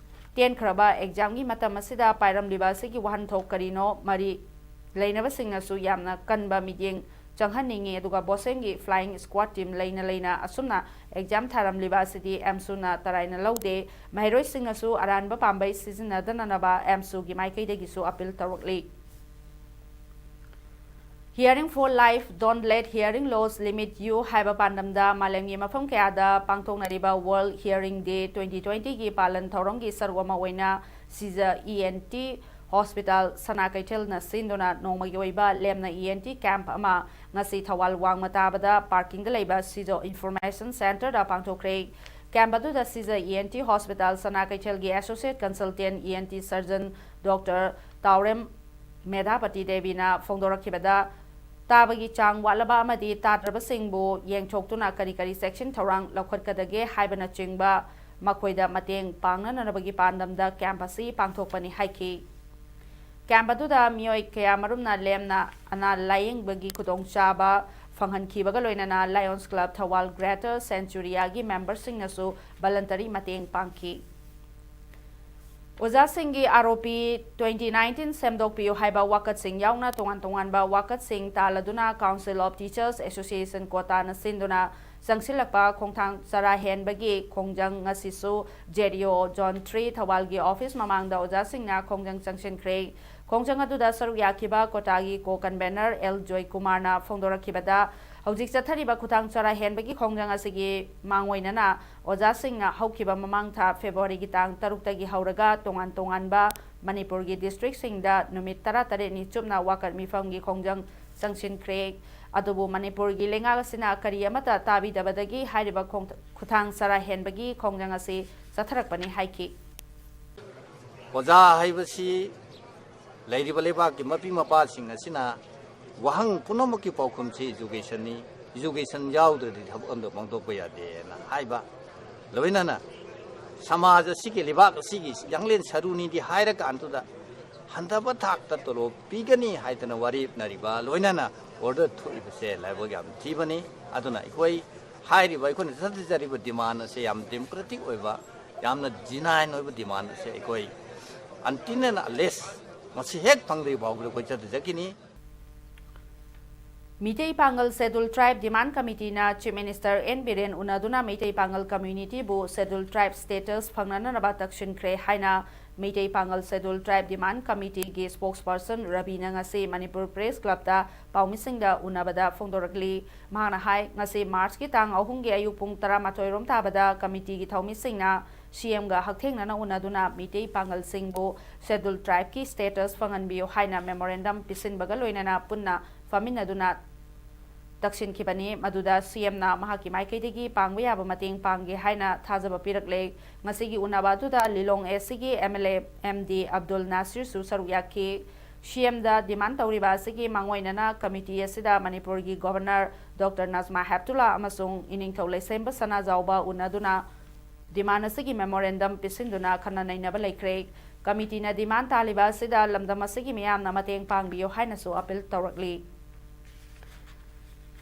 ꯇꯦꯟꯈ꯭ꯔꯕ ꯑꯦꯛꯖꯥꯝꯒꯤ ꯃꯇꯝ ꯑꯁꯤꯗ ꯄꯥꯏꯔꯝꯂꯤꯕ ꯑꯁꯤꯒꯤ ꯋꯥꯍꯟꯊꯣꯛ ꯀꯔꯤꯅꯣ? ꯃꯔꯤ ꯂꯩꯅꯕꯁꯤꯡꯅꯁꯨ ꯌꯥꯝꯅ ꯀꯟꯕ ꯃꯤꯠꯌꯦꯡ ꯆꯪꯍꯟꯅꯤꯡꯏ꯫ ꯑꯗꯨꯒ ꯕꯣꯁꯦꯝꯒꯤ ꯐ꯭ꯂꯥꯏꯌꯤꯡ ꯁ꯭ꯀ꯭ꯋꯥꯗ ꯇꯤꯝ ꯂꯩꯅ ꯂꯩꯅ ꯑꯁꯨꯝꯅ ꯑꯦꯛꯖꯥꯝ ꯊꯥꯔꯝꯂꯤꯕ ꯑꯁꯤꯗꯤ ꯑꯦꯝꯁꯨꯅ ꯇꯔꯥꯏꯅ ꯂꯧꯗꯦ꯫ ꯃꯍꯩꯔꯣꯏꯁꯤꯡꯅꯁꯨ ꯑꯔꯥꯟꯕ ꯄꯥꯝꯕꯩ ꯁꯤꯖꯤꯟꯅꯗꯅꯅꯕ ꯑꯦꯝꯁꯨꯒꯤ ꯃꯥꯏꯀꯩꯗꯒꯤꯁꯨ appeal ꯇꯧꯔꯛꯂꯤ꯫ Hearing for Life, Don't Let Hearing Loss Limit You ꯍꯥꯏꯕ ꯄꯥꯟꯗꯝꯗ ꯃꯥꯂꯦꯝꯒꯤ ꯃꯐꯝ ꯀꯌꯥꯗ ꯄꯥꯡꯊꯣꯛꯅꯔꯤꯕ World Hearing Day twenty twenty ꯒꯤ ꯄꯥꯂꯟ ꯊꯧꯔꯝꯒꯤ ꯁꯔꯨꯛ ꯑꯃ ꯑꯣꯏꯅ ꯁꯤꯖ ꯏ ꯑꯦꯟ ꯇꯤ ꯍꯣꯁꯄꯤꯇꯥꯜ ꯁꯅꯥ ꯀꯩꯊꯦꯜꯅ ꯁꯤꯟꯗꯨꯅ ꯅꯣꯡꯃꯒꯤ ꯑꯣꯏꯕ ꯂꯦꯝꯅ ꯏ ꯑꯦꯟ ꯇꯤ ꯀꯦꯝꯞ ꯑꯃ ꯉꯁꯤ ꯊꯧꯕꯥꯜ ꯋꯥꯡꯃ ꯇꯥꯕꯗ ꯄꯥꯔꯀꯤꯡꯗ ꯂꯩꯕ ꯁꯤꯖ ꯏꯟꯐꯣꯔꯃꯦꯁꯟ ꯁꯦꯟꯇꯔꯗ ꯄꯥꯡꯊꯣꯛꯈ꯭ꯔꯦ꯫ ꯀꯦꯝꯞ ꯑꯗꯨꯗ Shija E N T hospital ꯁꯅꯥ ꯀꯩꯊꯦꯜꯒꯤ associate consultant E N T surgeon doctor Taorem Medhapati ꯗꯦꯕꯤꯅ ꯐꯣꯡꯗꯣꯔꯛꯈꯤꯕꯗ, ꯇꯥꯕꯒꯤ ꯆꯥꯡ ꯋꯥꯠꯂꯕ ꯑꯃꯗꯤ ꯇꯥꯗ꯭ꯔꯕꯁꯤꯡꯕꯨ ꯌꯦꯡꯊꯣꯛꯇꯨꯅ ꯀꯔꯤ ꯀꯔꯤ ꯆꯦꯛꯁꯤꯟ ꯊꯧꯔꯥꯡ ꯂꯧꯈꯠꯀꯗꯒꯦ ꯍꯥꯏꯕꯅꯆꯤꯡꯕ ꯃꯈꯣꯏꯗ ꯃꯇꯦꯡ ꯄꯥꯡꯅꯅꯕꯒꯤ ꯄꯥꯟꯗꯝꯗ ꯀꯦꯝꯞ ꯑꯁꯤ ꯄꯥꯡꯊꯣꯛꯄꯅꯤ ꯍꯥꯏꯈꯤ꯫ ꯀꯦꯝꯞ ꯑꯗꯨꯗ ꯃꯤꯑꯣꯏ ꯀꯌꯥꯃꯔꯨꯝꯅ ꯂꯦꯝꯅ ꯑꯅꯥ ꯂꯥꯌꯦꯡꯕꯒꯤ ꯈꯨꯗꯣꯡꯆꯥꯕ ꯐꯪꯍꯟꯈꯤꯕꯒ ꯂꯣꯏꯅꯅ Lions Club Thoubal Greater Centuria ꯒꯤ ꯃꯦꯝꯕꯔꯁꯤꯡꯅꯁꯨ ꯚꯣꯂꯨꯟꯇꯔꯤ ꯃꯇꯦꯡ ꯄꯥꯡꯈꯤ꯫ ꯑꯣꯖꯥꯁꯤꯡꯒꯤ ꯑꯥꯔ ꯑꯣ ꯄꯤ twenty nineteen ꯁꯦꯝꯗꯣꯛꯄꯤꯌꯨ ꯍꯥꯏꯕ ꯋꯥꯀꯠꯁꯤꯡ ꯌꯥꯎꯅ ꯇꯣꯉꯥꯟ ꯇꯣꯉꯥꯟꯕ ꯋꯥꯀꯠꯁꯤꯡ ꯇꯥꯜꯂꯗꯨꯅ Council of Teachers Association ꯀꯣꯇꯥꯅ ꯁꯤꯟꯗꯨꯅ ꯆꯪꯁꯤꯜꯂꯛꯄ ꯈꯣꯡꯊꯥꯡ ꯆꯔꯥ ꯍꯦꯟꯕꯒꯤ ꯈꯣꯡꯖꯪ ꯉꯁꯤꯁꯨ ꯖꯦ ꯗꯤ ꯑꯣ Zone three ꯊꯧꯕꯥꯜꯒꯤ ꯑꯣꯐꯤꯁ ꯃꯃꯥꯡꯗ ꯑꯣꯖꯥꯁꯤꯡꯅ ꯈꯣꯡꯖꯪ ꯆꯪꯁꯤꯟꯈ꯭ꯔꯦ꯫ ꯈꯣꯡꯖꯪ ꯑꯗꯨꯗ ꯁꯔꯨꯛ ꯌꯥꯈꯤꯕ ꯀꯣꯇꯥꯒꯤ ꯀꯣ ꯀꯟꯚꯦꯅꯔ ꯑꯦꯜ ꯖꯣꯏꯀꯨꯃꯥꯔꯅ ꯐꯣꯡꯗꯣꯔꯛꯈꯤꯕꯗ, ꯍꯧꯖꯤꯛ ꯆꯠꯊꯔꯤꯕ ꯈꯨꯊꯥꯡ ꯆꯔꯥ ꯍꯦꯟꯕꯒꯤ ꯈꯣꯡꯖꯪ ꯑꯁꯤꯒꯤ ꯃꯥꯡꯑꯣꯏꯅꯅ ꯑꯣꯖꯥꯁꯤꯡꯅ ꯍꯧꯈꯤꯕ ꯃꯃꯥꯡ ꯊꯥ ꯐꯦꯕ꯭ꯔꯨꯋꯥꯔꯤꯒꯤ ꯇꯥꯡ ꯇꯔꯨꯛꯇꯒꯤ ꯍꯧꯔꯒ ꯇꯣꯉꯥꯟ ꯇꯣꯉꯥꯟꯕ ꯃꯅꯤꯄꯨꯔꯒꯤ ꯗꯤꯁꯇ꯭ꯔꯤꯛꯁꯤꯡꯗ ꯅꯨꯃꯤꯠ ꯇꯔꯥꯇꯔꯦꯠꯅꯤ ꯆꯨꯞꯅ ꯋꯥꯀꯠ ꯃꯤꯐꯝꯒꯤ ꯈꯣꯡꯖꯪ ꯆꯪꯁꯤꯟꯈ꯭ꯔꯦ꯫ ꯑꯗꯨꯕꯨ ꯃꯅꯤꯄꯨꯔꯒꯤ ꯂꯩꯉꯥꯛ ꯑꯁꯤꯅ ꯀꯔꯤ ꯑꯃꯠꯇ ꯇꯥꯕꯤꯗꯕꯗꯒꯤ ꯍꯥꯏꯔꯤꯕ ꯈꯣꯡ-, ꯈꯨꯊꯥꯡ ꯆꯔꯥ ꯍꯦꯟꯕꯒꯤ ꯈꯣꯡꯖꯪ ꯑꯁꯤ ꯆꯠꯊꯔꯛꯄꯅꯤ ꯍꯥꯏꯈꯤ꯫ ꯑꯣꯖꯥ ꯍꯥꯏꯕꯁꯤ ꯂꯩꯔꯤꯕ ꯂꯩꯕꯥꯛꯀꯤ ꯃꯄꯤ ꯃꯄꯥꯁꯤꯡ ꯑꯁꯤꯅ ꯋꯥꯍꯪ ꯄꯨꯝꯅꯃꯛꯀꯤ ꯄꯥꯎꯈꯨꯝꯁꯤ educationꯅꯤ, education ꯌꯥꯎꯗ꯭ꯔꯗꯤ ꯊꯕꯛ ꯑꯝꯇ ꯄꯥꯡꯊꯣꯛꯄ ꯌꯥꯗꯦꯅ ꯍꯥꯏꯕ, ꯂꯣꯏꯅꯅ ꯁꯃꯥꯖ ꯑꯁꯤꯒꯤ, ꯂꯩꯕꯥꯛ ꯑꯁꯤꯒꯤ ꯌꯥꯡꯂꯦꯟ ꯁꯔꯨꯅꯤꯗꯤ ꯍꯥꯏꯔꯀꯥꯟꯗꯨꯗ ꯍꯟꯊꯕ ꯊꯥꯛꯇ ꯇꯣꯂꯣꯞ ꯄꯤꯒꯅꯤ ꯍꯥꯏꯗꯅ ꯋꯥꯔꯦꯞꯅꯔꯤꯕ, ꯂꯣꯏꯅꯅ order ꯊꯣꯛꯏꯕꯁꯦ ꯂꯥꯏꯕꯛ ꯌꯥꯝ ꯊꯤꯕꯅꯤ꯫ ꯑꯗꯨꯅ ꯑꯩꯈꯣꯏ ꯍꯥꯏꯔꯤꯕ, ꯑꯩꯈꯣꯏꯅ ꯆꯠꯊꯖꯔꯤꯕ demand ꯑꯁꯦ ꯌꯥꯝ democratic ꯑꯣꯏꯕ, ꯌꯥꯝꯅ genuine ꯑꯣꯏꯕ demand ꯑꯁꯦ ꯑꯩꯈꯣꯏ until and unless ꯃꯁꯤ ꯍꯦꯛ ꯐꯪꯗ꯭ꯔꯤ ꯐꯥꯎꯕꯗ ꯑꯩꯈꯣꯏ ꯆꯠꯊꯖꯈꯤꯅꯤ꯫ Meetei Pangal Scheduled Tribe Demand Committeeꯅ Chief Minister ꯑꯦꯟ ꯕꯤꯔꯦꯟ ꯎꯅꯗꯨꯅ ꯃꯤꯇꯩ ꯄꯥꯉꯜ communityꯕꯨ Scheduled Tribe status ꯐꯪꯅꯅꯕ ꯇꯛꯁꯤꯟꯈ꯭ꯔꯦ ꯍꯥꯏꯅ Meetei Pangal Scheduled Tribe Demand Committeeꯒꯤ spokesperson ꯔꯕꯤꯅ ꯉꯁꯤ ꯃꯅꯤꯄꯨꯔ Press Clubꯇ ꯄꯥꯎꯃꯤꯁꯤꯡꯗ ꯎꯅꯕꯗ ꯐꯣꯡꯗꯣꯔꯛꯂꯤ꯫ ꯃꯍꯥꯛꯅ ꯍꯥꯏ, ꯉꯁꯤ Marchꯀꯤ ꯇꯥꯡ ꯑꯍꯨꯝꯒꯤ ꯑꯌꯨꯛ ꯄꯨꯡ ꯇꯔꯥꯃꯥꯊꯣꯏ ꯔꯣꯝ ꯇꯥꯕꯗ committeeꯒꯤ ꯊꯧꯃꯤꯁꯤꯡꯅ CMꯒ ꯍꯛꯊꯦꯡꯅꯅ ꯎꯅꯗꯨꯅ ꯃꯤꯇꯩ ꯄꯥꯉꯜꯁꯤꯡꯕꯨ Scheduled Tribeꯀꯤ status ꯐꯪꯍꯟꯕꯤꯌꯨ ꯍꯥꯏꯅ memorandum ꯄꯤꯁꯤꯟꯕꯒ ꯂꯣꯏꯅꯅ ꯄꯨꯟꯅ ꯐꯝꯃꯤꯟꯅꯗꯨꯅ ꯇꯛꯁꯤꯟꯈꯤꯕꯅꯤ꯫ ꯃꯗꯨꯗ CMꯅ ꯃꯍꯥꯛꯀꯤ ꯃꯥꯏꯀꯩꯗꯒꯤ ꯄꯥꯡꯕ ꯌꯥꯕ ꯃꯇꯦꯡ ꯄꯥꯡꯒꯦ ꯍꯥꯏꯅ ꯊꯥꯖꯕ ꯄꯤꯔꯛꯂꯦ꯫ ꯉꯁꯤꯒꯤ ꯎꯅꯕ ꯑꯗꯨꯗ ꯂꯤꯂꯣꯡ SCꯒꯤ MLA MD ꯑꯕꯗꯨꯜ ꯅꯥꯁꯤꯔꯁꯨ ꯁꯔꯨꯛ ꯌꯥꯈꯤ꯫ CMꯗ demand ꯇꯧꯔꯤꯕ ꯑꯁꯤꯒꯤ ꯃꯥꯡꯑꯣꯏꯅꯅ committee ꯑꯁꯤꯗ ꯃꯅꯤꯄꯨꯔꯒꯤ Governor Doctor ꯅꯖꯃꯥ ꯍꯦꯞꯇꯨꯂꯥ ꯑꯃꯁꯨꯡ ꯏꯅꯤꯡꯊꯧ ꯂꯩꯁꯦꯝꯕ ꯁꯅꯥꯖꯥꯎꯕ ꯎꯅꯗꯨꯅ demand ꯑꯁꯤꯒꯤ memorandum ꯄꯤꯁꯤꯟꯗꯨꯅ ꯈꯟꯅ ꯅꯩꯅꯕ ꯂꯩꯈ꯭ꯔꯦ꯫ Committeeꯅ demand ꯇꯥꯜꯂꯤꯕ ꯑꯁꯤꯗ ꯂꯝꯗꯝ ꯑꯁꯤꯒꯤ ꯃꯤꯌꯥꯝꯅ ꯃꯇꯦꯡ ꯄꯥꯡꯕꯤꯌꯨ ꯍꯥꯏꯅꯁꯨ appeal ꯇꯧꯔꯛꯂꯤ꯫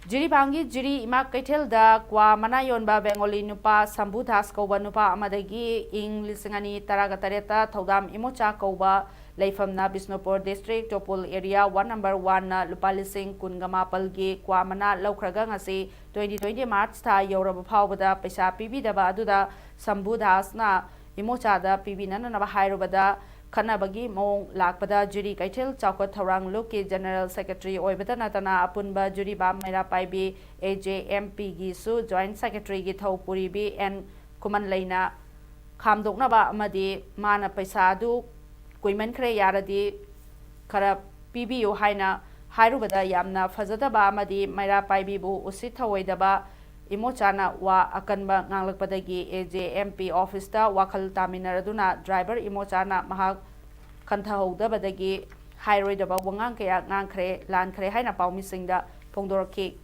ꯖꯤꯔꯤꯕꯥꯝꯒꯤ ꯖꯤꯔꯤ ꯏꯃꯥ ꯀꯩꯊꯦꯜꯗ ꯀ꯭ꯋꯥ ꯃꯅꯥ ꯌꯣꯟꯕ ꯕꯦꯡꯒꯣꯂꯤ ꯅꯨꯄꯥ ꯁꯝꯕꯨ ꯗꯥꯁ ꯀꯧꯕ ꯅꯨꯄꯥ ꯑꯃꯗꯒꯤ ꯏꯪ ꯂꯤꯁꯤꯡ ꯑꯅꯤ ꯇꯔꯥꯒ ꯇꯔꯦꯠꯇ ꯊꯧꯗꯥꯝ ꯏꯃꯣꯆꯥ ꯀꯧꯕ ꯂꯩꯐꯝꯅ Bishnupur district ꯇꯣꯄꯨꯜ area ward number oneꯅ ꯂꯨꯄꯥ ꯂꯤꯁꯤꯡ ꯀꯨꯟꯒ ꯃꯥꯄꯜꯒꯤ ꯀ꯭ꯋꯥ ꯃꯅꯥ ꯂꯧꯈ꯭ꯔꯒ ꯉꯁꯤ twenty twenty March ꯊꯥ ꯌꯧꯔꯕ ꯐꯥꯎꯕꯗ ꯄꯩꯁꯥ ꯄꯤꯕꯤꯗꯕ ꯑꯗꯨꯗ ꯁꯝꯕꯨ ꯗꯥꯁꯅ ꯏꯃꯣꯆꯥꯗ ꯄꯤꯕꯤꯅꯅꯕ ꯍꯥꯏꯔꯨꯕꯗ ꯈꯠꯅꯕꯒꯤ ꯃꯑꯣꯡ ꯂꯥꯛꯄꯗ ꯖꯤꯔꯤ ꯀꯩꯊꯦꯜ ꯆꯥꯎꯈꯠ ꯊꯧꯔꯥꯡ ꯂꯨꯞꯀꯤ General Secretary ꯑꯣꯏꯕꯇ ꯅꯠꯇꯅ ꯑꯄꯨꯟꯕ Jiribam ꯃꯩꯔꯥ ꯄꯥꯏꯕꯤ A J M P ꯒꯤꯁꯨ Joint Secretary ꯒꯤ ꯊꯧ ꯄꯨꯔꯤꯕꯤ N ꯈꯨꯃꯟꯂꯩꯅ ꯈꯥꯝꯗꯣꯛꯅꯕ ꯑꯃꯗꯤ ꯃꯥꯅ ꯄꯩꯁꯥ ꯑꯗꯨ ꯀꯨꯏꯃꯟꯈ꯭ꯔꯦ, ꯌꯥꯔꯗꯤ ꯈꯔ ꯄꯤꯕꯤꯌꯨ ꯍꯥꯏꯅ ꯍꯥꯏꯔꯨꯕꯗ ꯌꯥꯝꯅ ꯐꯖꯗꯕ ꯑꯃꯗꯤ ꯃꯩꯔꯥ ꯄꯥꯏꯕꯤꯕꯨ ꯎꯁꯤꯠ ꯊꯑꯣꯏꯗꯕ ꯏꯃꯣꯆꯥꯅ ꯋꯥ ꯑꯀꯟꯕ ꯉꯥꯡꯂꯛꯄꯗꯒꯤ A J M P office ꯇ ꯋꯥꯈꯜ ꯇꯥꯃꯤꯟꯅꯔꯗꯨꯅ driver ꯏꯃꯣꯆꯥꯅ ꯃꯍꯥꯛ ꯈꯟꯊꯍꯧꯗꯕꯗꯒꯤ ꯍꯥꯏꯔꯣꯏꯗꯕ ꯋꯥꯉꯥꯡ ꯀꯌꯥ ꯉꯥꯡꯈ꯭ꯔꯦ, ꯂꯥꯟꯈ꯭ꯔꯦ ꯍꯥꯏꯅ ꯄꯥꯎꯃꯤꯁꯤꯡꯗ ꯐꯣꯡꯗꯣꯔꯛꯈꯤ꯫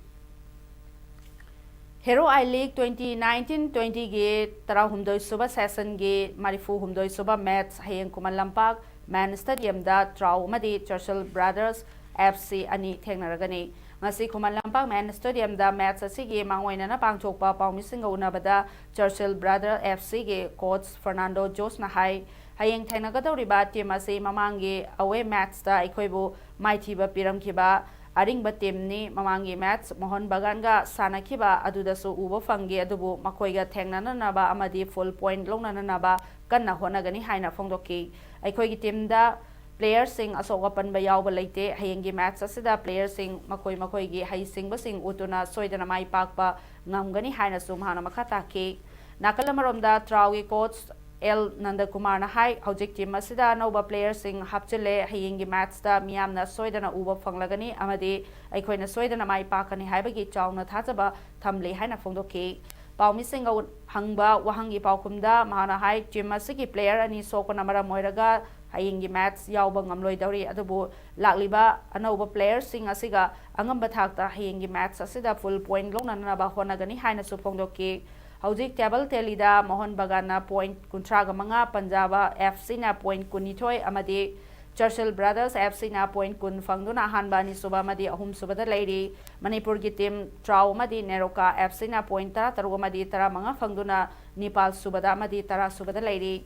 Hero I League twenty nineteen twenty ꯒꯤ ꯇꯔꯥꯍꯨꯝꯗꯣꯏ ꯁꯨꯕ session ꯒꯤ ꯃꯔꯤꯐꯨ ꯍꯨꯝꯗꯣꯏ ꯁꯨꯕ match ꯍꯌꯦꯡ ꯈꯨꯃꯟ ꯂꯝꯄꯥꯛ Man Stadium ꯗ ꯇ꯭ꯔꯥꯎ ꯑꯃꯗꯤ Churchill Brothers F C ꯑꯅꯤ ꯊꯦꯡꯅꯔꯒꯅꯤ꯫ ꯉꯁꯤ ꯈꯨꯃꯟ ꯂꯝꯄꯥꯛ Man Stadium ꯗ match ꯑꯁꯤꯒꯤ ꯃꯥꯡꯑꯣꯏꯅꯅ ꯄꯥꯡꯊꯣꯛꯄ ꯄꯥꯎꯃꯤꯁꯤꯡꯒ ꯎꯅꯕꯗ Churchill Brother F C ꯒꯤ coach Fernando Jose ꯅ ꯍꯥꯏ, ꯍꯌꯦꯡ ꯊꯦꯡꯅꯒꯗꯧꯔꯤꯕ team ꯑꯁꯤ ꯃꯃꯥꯡꯒꯤ away match ꯇ ꯑꯩꯈꯣꯏꯕꯨ ꯃꯥꯏꯊꯤꯕ ꯄꯤꯔꯝꯈꯤꯕ ꯑꯔꯤꯡꯕ team ꯅꯤ꯫ ꯃꯃꯥꯡꯒꯤ match ꯃꯣꯍꯟ ꯕꯒꯥꯟꯒ ꯁꯥꯟꯅꯈꯤꯕ ꯑꯗꯨꯗꯁꯨ ꯎꯕ ꯐꯪꯈꯤ, ꯑꯗꯨꯕꯨ ꯃꯈꯣꯏꯒ ꯊꯦꯡꯅꯅꯅꯕ ꯑꯃꯗꯤ full point ꯂꯧꯅꯅꯅꯕ ꯀꯟꯅ ꯍꯣꯠꯅꯒꯅꯤ ꯍꯥꯏꯅ ꯐꯣꯡꯗꯣꯛꯈꯤ꯫ ꯑꯩꯈꯣꯏꯒꯤ team ꯗ player ꯁꯤꯡ ꯑꯁꯣꯛ ꯑꯄꯟꯕ ꯌꯥꯎꯕ ꯂꯩꯇꯦ꯫ ꯍꯌꯦꯡꯒꯤ match ꯑꯁꯤꯗ player ꯁꯤꯡ ꯃꯈꯣꯏ ꯃꯈꯣꯏꯒꯤ ꯍꯩꯁꯤꯡꯕꯁꯤꯡ ꯎꯠꯇꯨꯅ ꯁꯣꯏꯗꯅ ꯃꯥꯏ ꯄꯥꯛꯄ ꯉꯝꯒꯅꯤ ꯍꯥꯏꯅꯁꯨ ꯃꯍꯥꯛꯅ ꯃꯈꯥ ꯇꯥꯈꯤ꯫ ꯅꯥꯀꯜ ꯑꯃꯔꯣꯝꯗ ꯇ꯭ꯔꯥꯎꯒꯤ coach L ꯅꯟꯗꯀꯨꯃꯥꯔꯅ ꯍꯥꯏ, ꯍꯧꯖꯤꯛ team ꯑꯁꯤꯗ ꯑꯅꯧꯕ player ꯁꯤꯡ ꯍꯥꯞꯆꯤꯜꯂꯦ, ꯍꯌꯦꯡꯒꯤ match ꯇ ꯃꯤꯌꯥꯝꯅ ꯁꯣꯏꯗꯅ ꯎꯕ ꯐꯪꯂꯒꯅꯤ ꯑꯃꯗꯤ ꯑꯩꯈꯣꯏꯅ ꯁꯣꯏꯗꯅ ꯃꯥꯏ ꯄꯥꯛꯀꯅꯤ ꯍꯥꯏꯕꯒꯤ ꯆꯥꯎꯅ ꯊꯥꯖꯕ ꯊꯝꯂꯤ ꯍꯥꯏꯅ ꯐꯣꯡꯗꯣꯛꯈꯤ꯫ ꯄꯥꯎꯃꯤꯁꯤꯡꯒ ꯎꯠ-, ꯍꯪꯕ ꯋꯥꯍꯪꯒꯤ ꯄꯥꯎꯈꯨꯝꯗ ꯃꯍꯥꯛꯅ ꯍꯥꯏ, team ꯑꯁꯤꯒꯤ player ꯑꯅꯤ ꯁꯣꯛꯄꯅ ꯃꯔꯝ ꯑꯣꯏꯔꯒ ꯍꯌꯦꯡꯒꯤ match ꯌꯥꯎꯕ ꯉꯝꯂꯣꯏꯗꯧꯔꯤ, ꯑꯗꯨꯕꯨ ꯂꯥꯛꯂꯤꯕ ꯑꯅꯧꯕ player ꯁꯤꯡ ꯑꯁꯤꯒ ꯑꯉꯝꯕ ꯊꯥꯛꯇ ꯍꯌꯦꯡꯒꯤ match ꯑꯁꯤꯗ full point ꯂꯧꯅꯅꯕ ꯍꯣꯠꯅꯒꯅꯤ ꯍꯥꯏꯅꯁꯨ ꯐꯣꯡꯗꯣꯛꯈꯤ꯫ ꯍꯧꯖꯤꯛ table tally ꯗ ꯃꯣꯍꯟ ꯕꯒꯥꯟꯅ point ꯀꯨꯟꯊ꯭ꯔꯥꯒ ꯃꯉꯥ, ꯄꯟꯖꯥꯕ F C ꯅ point ꯀꯨꯟꯅꯤꯊꯣꯏ ꯑꯃꯗꯤ Churchill Brothers F C ꯅ point ꯀꯨꯟ ꯐꯪꯗꯨꯅ ꯑꯍꯥꯟꯕ, ꯑꯅꯤꯁꯨꯕ ꯑꯃꯗꯤ ꯑꯍꯨꯝꯁꯨꯕꯗ ꯂꯩꯔꯤ꯫ ꯃꯅꯤꯄꯨꯔꯒꯤ team ꯇ꯭ꯔꯥꯎ ꯑꯃꯗꯤ ꯅꯦꯔꯣꯀꯥ F C ꯅ point ꯇꯔꯥꯇꯔꯨꯛ ꯑꯃꯗꯤ ꯇꯔꯥꯃꯉꯥ ꯐꯪꯗꯨꯅ ꯅꯤꯄꯥꯜ ꯁꯨꯕꯗ ꯑꯃꯗꯤ ꯇꯔꯥ ꯁꯨꯕꯗ ꯂꯩꯔꯤ꯫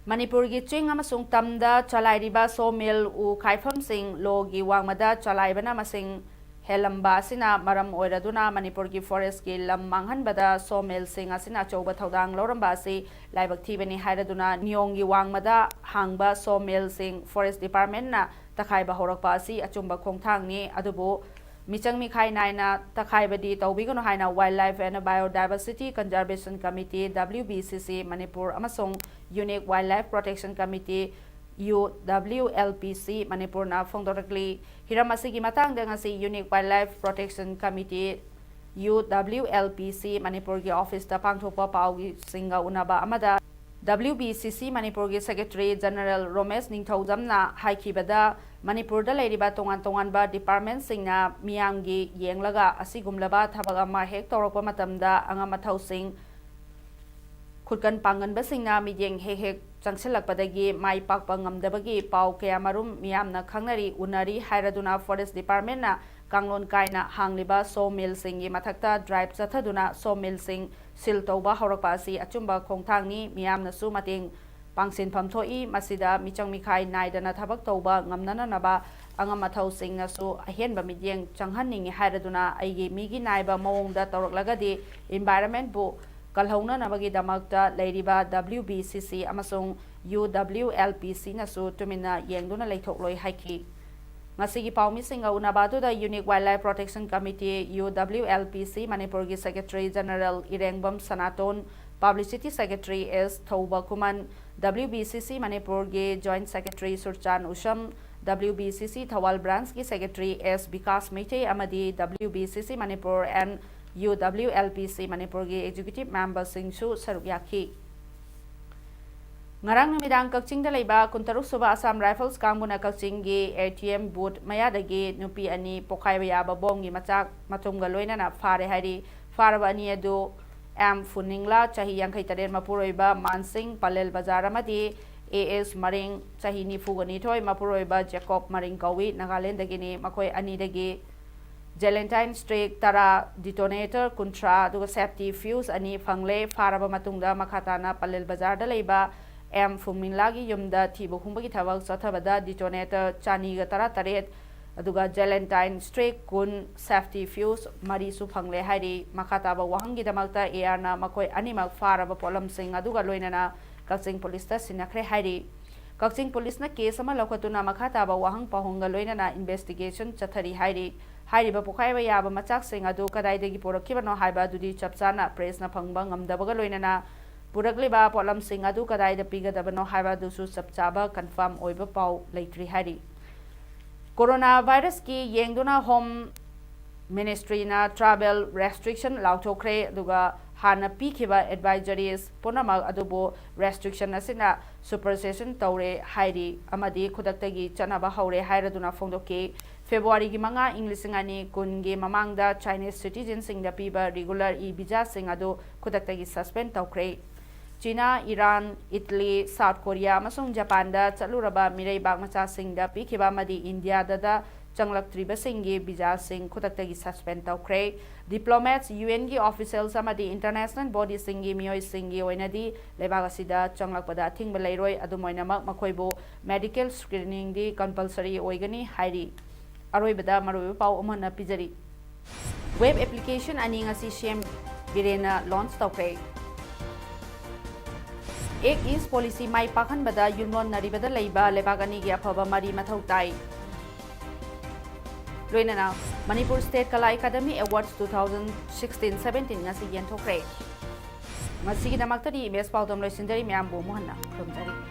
ꯃꯅꯤꯄꯨꯔꯒꯤ ꯆꯤꯡ ꯑꯃꯁꯨꯡ ꯇꯝꯗ ꯆꯂꯥꯏꯔꯤꯕ sawmill, ꯎ ꯈꯥꯏꯐꯝꯁꯤꯡ, ꯂꯣꯒꯤ ꯋꯥꯡꯃꯗ ꯆꯂꯥꯏꯕꯅ ꯃꯁꯤꯡ ꯍꯦꯜꯂꯝꯕ ꯑꯁꯤꯅ ꯃꯔꯝ ꯑꯣꯏꯔꯗꯨꯅ ꯃꯅꯤꯄꯨꯔꯒꯤ ꯐꯣꯔꯦꯁꯀꯤ ꯂꯝ ꯃꯥꯡꯍꯟꯕꯗ ꯁꯣ ꯃꯤꯜꯁꯤꯡ ꯑꯁꯤꯅ ꯑꯆꯧꯕ ꯊꯧꯗꯥꯡ ꯂꯧꯔꯝꯕ ꯑꯁꯤ ꯂꯥꯏꯕꯛ ꯊꯤꯕꯅꯤ ꯍꯥꯏꯔꯗꯨꯅ ꯅꯤꯌꯣꯡꯒꯤ ꯋꯥꯡꯃꯗ ꯍꯥꯡꯕ ꯁꯣ ꯃꯤꯜꯁꯤꯡ ꯐꯣꯔꯦꯁ ꯗꯤꯄꯥꯔꯠꯃꯦꯟꯅ ꯇꯛꯈꯥꯏꯕ ꯍꯧꯔꯛꯄ ꯑꯁꯤ ꯑꯆꯨꯝꯕ ꯈꯣꯡꯊꯥꯡꯅꯤ, ꯑꯗꯨꯕꯨ ꯃꯤꯆꯪ ꯃꯤꯈꯥꯏ ꯅꯥꯏꯅ ꯇꯛꯈꯥꯏꯕꯗꯤ ꯇꯧꯕꯤꯒꯅꯨ ꯍꯥꯏꯅ Wildlife and Biodiversity Conservation Committee, W B C C, Manipur ꯑꯃꯁꯨꯡ Unique Wildlife Protection Committee, U W L P C, ꯃꯅꯤꯄꯨꯔꯅ ꯐꯣꯡꯗꯣꯔꯛꯂꯤ꯫ ꯍꯤꯔꯝ ꯑꯁꯤꯒꯤ ꯃꯇꯥꯡꯗ ꯉꯁꯤ Unique Wildlife Protection Committee, U W L P C, ꯃꯅꯤꯄꯨꯔꯒꯤ ꯑꯣꯐꯤꯁꯇ ꯄꯥꯡꯊꯣꯛꯄ ꯄꯥꯎꯒꯤꯁꯤꯡꯒ ꯎꯅꯕ ꯑꯃꯗ W B C C ꯃꯅꯤꯄꯨꯔꯒꯤ ꯁꯦꯀ꯭ꯔꯦꯇꯔꯤ ꯖꯦꯅꯔꯦꯜ ꯔꯣꯃꯦꯁ ꯅꯤꯡꯊꯧꯖꯝꯅ ꯍꯥꯏꯈꯤꯕꯗ, ꯃꯅꯤꯄꯨꯔꯗ ꯂꯩꯔꯤꯕ ꯇꯣꯉꯥꯟ ꯇꯣꯉꯥꯟꯕ ꯗꯤꯄꯥꯔꯠꯃꯦꯟꯁꯤꯡꯅ ꯃꯤꯌꯥꯝꯒꯤ ꯌꯦꯡꯂꯒ ꯑꯁꯤꯒꯨꯝꯂꯕ ꯊꯕꯛ ꯑꯃ ꯍꯦꯛ ꯇꯧꯔꯛꯄ ꯃꯇꯝꯗ ꯑꯉꯝ ꯑꯊꯧꯁꯤꯡ ꯈꯨꯠꯀꯟ ꯄꯥꯡꯒꯟꯕꯁꯤꯡꯅ ꯃꯤꯠꯌꯦꯡ ꯍꯦꯛ ꯍꯦꯛ ꯆꯪꯁꯤꯜꯂꯛꯄꯗꯒꯤ ꯃꯥꯏ ꯄꯥꯛꯄ ꯉꯝꯗꯕꯒꯤ ꯄꯥꯎ ꯀꯌꯥꯃꯔꯨꯝ ꯃꯤꯌꯥꯝꯅ ꯈꯪꯅꯔꯤ, ꯎꯅꯔꯤ ꯍꯥꯏꯔꯗꯨꯅ ꯐꯣꯔꯦꯁ ꯗꯤꯄꯥꯔꯠꯃꯦꯟꯅ ꯀꯥꯡꯂꯣꯟ ꯀꯥꯏꯅ ꯍꯥꯡꯂꯤꯕ ꯁꯣ ꯃꯤꯜꯁꯤꯡꯒꯤ ꯃꯊꯛꯇ ꯗ꯭ꯔꯥꯏꯚ ꯆꯠꯊꯗꯨꯅ ꯁꯣ ꯃꯤꯜꯁꯤꯡ ꯁꯤꯜ ꯇꯧꯕ ꯍꯧꯔꯛꯄ ꯑꯁꯤ ꯑꯆꯨꯝꯕ ꯈꯣꯡꯊꯥꯡꯅꯤ꯫ ꯃꯤꯌꯥꯝꯅꯁꯨ ꯃꯇꯦꯡ ꯄꯥꯡꯁꯤꯟꯐꯝ ꯊꯣꯛꯏ꯫ ꯃꯁꯤꯗ ꯃꯤꯆꯪ ꯃꯤꯈꯥꯏ ꯅꯥꯏꯗꯅ ꯊꯕꯛ ꯇꯧꯕ ꯉꯝꯅꯅꯅꯕ ꯑꯉꯝ ꯑꯊꯧꯁꯤꯡꯅꯁꯨ ꯑꯍꯦꯟꯕ ꯃꯤꯠꯌꯦꯡ ꯆꯪꯍꯟꯅꯤꯡꯏ ꯍꯥꯏꯔꯗꯨꯅ ꯑꯩꯒꯤ ꯃꯤꯒꯤ ꯅꯥꯏꯕ ꯃꯑꯣꯡꯗ ꯇꯧꯔꯛꯂꯒꯗꯤ ꯏꯟꯚꯥꯏꯔꯟꯃꯦꯟꯕꯨ ꯀꯜꯍꯧꯅꯅꯕꯒꯤꯗꯃꯛꯇ ꯂꯩꯔꯤꯕ W B C C ꯑꯃꯁꯨꯡ U W L P C ꯅꯁꯨ ꯇꯨꯃꯤꯟꯅ ꯌꯦꯡꯗꯨꯅ ꯂꯩꯊꯣꯛꯂꯣꯏ ꯍꯥꯏꯈꯤ꯫ ꯉꯁꯤꯒꯤ ꯄꯥꯎꯃꯤꯁꯤꯡꯒ ꯎꯅꯕ ꯑꯗꯨꯗ Unique Wildlife Protection Committee, U W L P C, ꯃꯅꯤꯄꯨꯔꯒꯤ secretary general Irengbam Sanaton, publicity secretary S Thoubakhuman, W B C C ꯃꯅꯤꯄꯨꯔꯒꯤ joint secretary Surchan Usham, W B C C Thoubal ꯕ꯭ꯔꯥꯟꯁꯀꯤ ꯁꯦꯀ꯭ꯔꯦꯇꯔꯤ ꯑꯦꯁ ꯕꯤꯀꯥꯁ ꯃꯩꯇꯩ ꯑꯃꯗꯤ W B C C Manipur and U W L P C ꯃꯅꯤꯄꯨꯔꯒꯤ ꯑꯦꯛꯖꯤꯀ꯭ꯌꯨꯇꯤꯚ ꯃꯦꯝꯕꯔꯁꯤꯡꯁꯨ ꯁꯔꯨꯛ ꯌꯥꯈꯤ꯫ ꯉꯔꯥꯡ ꯅꯨꯃꯤꯗꯥꯡ ꯀꯛꯆꯤꯡꯗ ꯂꯩꯕ ꯀꯨꯟꯇꯔꯨꯛ ꯁꯨꯕ ꯑꯁꯥꯝ ꯔꯥꯏꯐꯜꯁ ꯀꯥꯡꯕꯨꯅ ꯀꯛꯆꯤꯡꯒꯤ A T M booth ꯃꯌꯥꯗꯒꯤ ꯅꯨꯄꯤ ꯑꯅꯤ ꯄꯣꯈꯥꯏꯕ ꯌꯥꯕ ꯕꯣꯝꯒꯤ ꯃꯆꯥꯛ ꯃꯊꯨꯝꯒ ꯂꯣꯏꯅꯅ ꯐꯥꯔꯦ ꯍꯥꯏꯔꯤ꯫ ꯐꯥꯔꯕ ꯑꯅꯤ ꯑꯗꯨ M ꯐꯨꯅꯤꯡꯂꯥ, ꯆꯍꯤ ꯌꯥꯡꯈꯩ ꯇꯔꯦꯠ, ꯃꯄꯨꯔꯣꯏꯕ ꯃꯥꯟꯁꯤꯡ, ꯄꯂꯦꯜ ꯕꯖꯥꯔ, ꯑꯃꯗꯤ A S ꯃꯔꯤꯡ, ꯆꯍꯤ ꯅꯤꯐꯨꯒ ꯅꯤꯊꯣꯏ, ꯃꯄꯨꯔꯣꯏꯕ ꯖꯦꯀꯣꯕ ꯃꯔꯤꯡ ꯀꯧꯏ꯫ ꯅꯥꯒꯥꯂꯦꯟꯗꯒꯤꯅꯤ꯫ ꯃꯈꯣꯏ ꯑꯅꯤꯗꯒꯤ ꯖꯦꯂꯦꯟꯇꯥꯏꯟ ꯁ꯭ꯇꯤꯛ ꯇꯔꯥ, ꯗꯤꯇꯣꯅꯦꯇꯔ ꯀꯨꯟꯊ꯭ꯔꯥ, ꯑꯗꯨꯒ ꯁꯦꯐꯇꯤ ꯐ꯭ꯌꯨꯁ ꯑꯅꯤ ꯐꯪꯂꯦ꯫ ꯐꯥꯔꯕ ꯃꯇꯨꯡꯗ ꯃꯈꯥ ꯇꯥꯅ ꯄꯂꯦꯜ ꯕꯖꯥꯔꯗ ꯂꯩꯕ M ꯐꯨꯃꯤꯟꯂꯥꯒꯤ ꯌꯨꯝꯗ ꯊꯤꯕ ꯍꯨꯝꯕꯒꯤ ꯊꯕꯛ ꯆꯠꯊꯕꯗ ꯗꯤꯇꯣꯅꯦꯇꯔ ꯆꯅꯤꯒ ꯇꯔꯥꯇꯔꯦꯠ, ꯑꯗꯨꯒ Gelatine Stick ꯀꯨꯟ, safety fuse ꯃꯔꯤꯁꯨ ꯐꯪꯂꯦ ꯍꯥꯏꯔꯤ꯫ ꯃꯈꯥ ꯇꯥꯕ ꯋꯥꯍꯪꯒꯤꯗꯃꯛꯇ ARꯅ ꯃꯈꯣꯏ ꯑꯅꯤꯃꯛ ꯐꯥꯔꯕ ꯄꯣꯠꯂꯝꯁꯤꯡ ꯑꯗꯨꯒ ꯂꯣꯏꯅꯅ ꯀꯛꯆꯤꯡ ꯄꯨꯂꯤꯁꯇ ꯁꯤꯟꯅꯈ꯭ꯔꯦ ꯍꯥꯏꯔꯤ꯫ ꯀꯛꯆꯤꯡ ꯄꯨꯂꯤꯁꯅ case ꯑꯃ ꯂꯧꯈꯠꯇꯨꯅ ꯃꯈꯥ ꯇꯥꯕ ꯋꯥꯍꯪ ꯄꯥꯎꯍꯪꯒ ꯂꯣꯏꯅꯅ investigation ꯆꯠꯊꯔꯤ ꯍꯥꯏꯔꯤ꯫ ꯍꯥꯏꯔꯤꯕ ꯄꯣꯈꯥꯏꯕ ꯌꯥꯕ ꯃꯆꯥꯛꯁꯤꯡ ꯑꯗꯨ ꯀꯗꯥꯏꯗꯒꯤ ꯄꯨꯔꯛꯈꯤꯕꯅꯣ ꯍꯥꯏꯕ ꯑꯗꯨꯗꯤ ꯆꯞ ꯆꯥꯅ pressꯅ ꯐꯪꯕ ꯉꯝꯗꯕꯒ ꯂꯣꯏꯅꯅ ꯄꯨꯔꯛꯂꯤꯕ ꯄꯣꯠꯂꯝꯁꯤꯡ ꯑꯗꯨ ꯀꯗꯥꯏꯗ ꯄꯤꯒꯗꯕꯅꯣ ꯍꯥꯏꯕ ꯑꯗꯨꯁꯨ ꯆꯞ ꯆꯥꯕ confirm ꯑꯣꯏꯕ ꯄꯥꯎ ꯂꯩꯇ꯭ꯔꯤ ꯍꯥꯏꯔꯤ꯫ Corona virusꯀꯤ ꯌꯦꯡꯗꯨꯅ Home Ministryꯅ travel restriction ꯂꯥꯎꯊꯣꯛꯈ꯭ꯔꯦ, ꯑꯗꯨꯒ ꯍꯥꯟꯅ ꯄꯤꯈꯤꯕ advisories ꯄꯨꯝꯅꯃꯛ ꯑꯗꯨꯕꯨ restriction ꯑꯁꯤꯅ supersession ꯇꯧꯔꯦ ꯍꯥꯏꯔꯤ ꯑꯃꯗꯤ ꯈꯨꯗꯛꯇꯒꯤ ꯆꯠꯅꯕ ꯍꯧꯔꯦ ꯍꯥꯏꯔꯗꯨꯅ ꯐꯣꯡꯗꯣꯛꯈꯤ꯫ Februaryꯒꯤ ꯃꯉꯥ, ꯏꯪ ꯂꯤꯁꯤꯡ ꯑꯅꯤ ꯀꯨꯟꯒꯤ ꯃꯃꯥꯡꯗ Chinese citizenꯁꯤꯡꯗ ꯄꯤꯕ regular e-visaꯁꯤꯡ ꯑꯗꯨ ꯈꯨꯗꯛꯇꯒꯤ suspend ꯇꯧꯈ꯭ꯔꯦ꯫ China, Iran, Italy, South Korea ꯑꯃꯁꯨꯡ ꯖꯄꯥꯟꯗ ꯆꯠꯂꯨꯔꯕ ꯃꯤꯔꯩꯕꯥꯛ ꯃꯆꯥꯁꯤꯡꯗ ꯄꯤꯈꯤꯕ ꯑꯃꯗꯤ ꯏꯟꯗꯤꯌꯥꯗ ꯆꯪꯂꯛꯇ꯭ꯔꯤꯕꯁꯤꯡꯒꯤ visaꯁꯤꯡ ꯈꯨꯗꯛꯇꯒꯤ suspend ꯇꯧꯈ꯭ꯔꯦ꯫ Diplomats, UNꯒꯤ officials ꯑꯃꯗꯤ international bodyꯁꯤꯡꯒꯤ ꯃꯤꯑꯣꯏꯁꯤꯡꯒꯤ ꯑꯣꯏꯅꯗꯤ ꯂꯩꯕꯥꯛ ꯑꯁꯤꯗ ꯆꯪꯂꯛꯄꯗ ꯑꯊꯤꯡꯕ ꯂꯩꯔꯣꯏ꯫ ꯑꯗꯨꯝ ꯑꯣꯏꯅꯃꯛ, ꯃꯈꯣꯏꯕꯨ medical screeningꯗꯤ compulsory ꯑꯣꯏꯒꯅꯤ ꯍꯥꯏꯔꯤ꯫ ꯑꯔꯣꯏꯕꯗ ꯃꯔꯨꯑꯣꯏꯕ ꯄꯥꯎ ꯑꯃꯨꯛ ꯍꯟꯅ ꯄꯤꯖꯔꯤ꯫ Web application ꯑꯅꯤ ꯉꯁꯤ CM ꯕꯤꯔꯦꯟꯅ launch ꯇꯧꯈ꯭ꯔꯦ꯫ Act East policy ꯃꯥꯏ ꯄꯥꯛꯍꯟꯕꯗ ꯌꯨꯝꯂꯣꯟꯅꯔꯤꯕꯗ ꯂꯩꯕ ꯂꯩꯕꯥꯛ ꯑꯅꯤꯒꯤ ꯑꯐꯕ ꯃꯔꯤ ꯃꯊꯧ ꯇꯥꯏ꯫ ꯂꯣꯏꯅꯅ Manipur State Kala Academy Awards two thousand sixteen seventeen ꯉꯁꯤ ꯌꯦꯟꯊꯣꯛꯈ꯭ꯔꯦ꯫ ꯉꯁꯤꯒꯤꯗꯃꯛꯇꯗꯤ ꯏꯃꯦꯖ ꯄꯥꯎꯗꯝ ꯂꯣꯏꯁꯤꯟꯖꯔꯤ꯫ ꯃꯌꯥꯝꯕꯨ ꯑꯃꯨꯛ ꯍꯟꯅ ꯈꯨꯔꯨꯝꯖꯔꯤ꯫